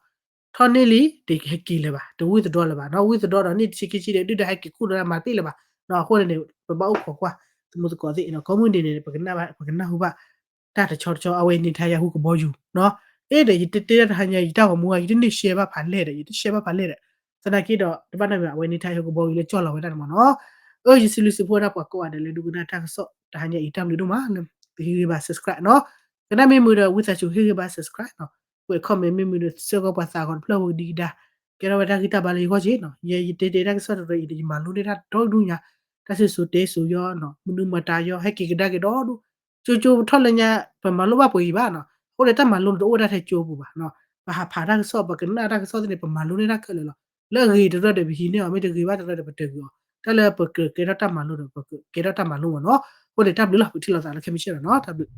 ထီၣ်န့ၢ်လံ တဟဲက့ၤလၢၤဘၣ်, တ withdraw လၢၤဘၣ်နီၤ. withdraw ဒီးနံၣ်တဆံခံဆံဒီး ဒုၣ်ဒါဟဲက့ၤကူၣ်ဒီးတၢ်မၤတ့ၢ်လၢၤဘၣ်နီၤ. အဃိန့ၣ်န့ၣ် ပဘၣ်အိၣ်ခိးကွၢ် သမူသကိးသ့ၣ်နီၤ. ကိးမုၢ်နံၤန့ၣ် ပကနၢ်ဟူဘၣ် တၢ်တဆီတဆီ အဝဲ Netanyahu ကဘီယူၤနီၤ. အဲၣ်ဒီး ယတတဲတၢ်တဟါညါ ယတၢ်ဂီၤမူဂၤ ယတန့ၢ် share ဘၣ်ဖးလဲၢ်ဒီး ယတ share ဘၣ်ဖးလဲၢ်ဒီး သနာ်က့ဒီး တဘၣ်နီတမံၤ အဝဲ Netanyahu ကဘီယူၤလၢကၠီၣ်လီၤဝဲဒၣ်န့ၣ်မ့ၢ်နီၤ. အၢ ယစံးဘျုးစံးဖှိၣ်ဝဲဒၣ်ပှၤကိးဂၤဒဲးလၢဒိကနၣ်တၢ်ကစီၣ် တဟါညါအံၤ တၢ်ဘျုးဒိၣ်မးလၢ ပဟ့ၣ်ဂံၢ်ဘါ subscribe နီၤ. ကနၣ်မ့ၢ်မုာ်ဒီး ဝံသးစူၤဟ့ၣ်ဂံၢ်ဘါ subscribe နီၤ. ကွဲး comment မ့ၢ်မုာ်ဒီး ဆၢကီးပှၤသးဂီၤတဖျၢၣ်ဝဲကဒံကဒါ ကဲထီၣ်ဝဲတၢ်ဂံၢ်တၢ်ဘါလၢယဂီၢ်က့နီၤ. ယဲ ယတဲတဲတၢ်ကစီၣ်တရၢအံၤဒီး ယမၤလိန့ၢ်တၢ်ဒီဒူၣ်ညါ, တၢ်စံၣ်စိၤတဲစိၤယီၤနီၤ, မနုၤမတၤယီၤ ဟဲက့ၤကဒါက့ၤဒီဒူၣ်, ကၠိကၠိထီၣ်လၢညါ ပမၤလိဘၣ်ပှဲၤအံၤဘၣ်နီၤ, အဃိန့ၣ်တၢ်မၤလိန့ၣ်တအိၣ်ဝဲဒၣ်ထဲကၠိပူၤဘၣ်နီၤ, ပဟးဖးတၢ်ကစီၣ် ပကနၣ်တၢ်ကစီၣ်သ့ၣ်န့ၣ် ပမၤလိန့ၢ်တၢ်ခဲလၢာ်လီၤ, လၢအဂ့ၤတရၢဒီးပဟံးန့ၢ်အီၤ, မ့ၢ်တဂ့ၤဘၣ်တရၢဒီးပတဂ့ၤအီၤ, တၢ်လၢပကကဲထီၣ်တၢ်မၤလိဒီး ပကကဲထီၣ်တၢ်မၤလိမ့ၢ်နီၤ, အဃိန့ၣ်တၢ်ဘျုးလီၤ ပထံၣ်လိာ်သးလၢခဲမုၢ်ဆ့ၣ်နီၤ, တၢ်ဘျုး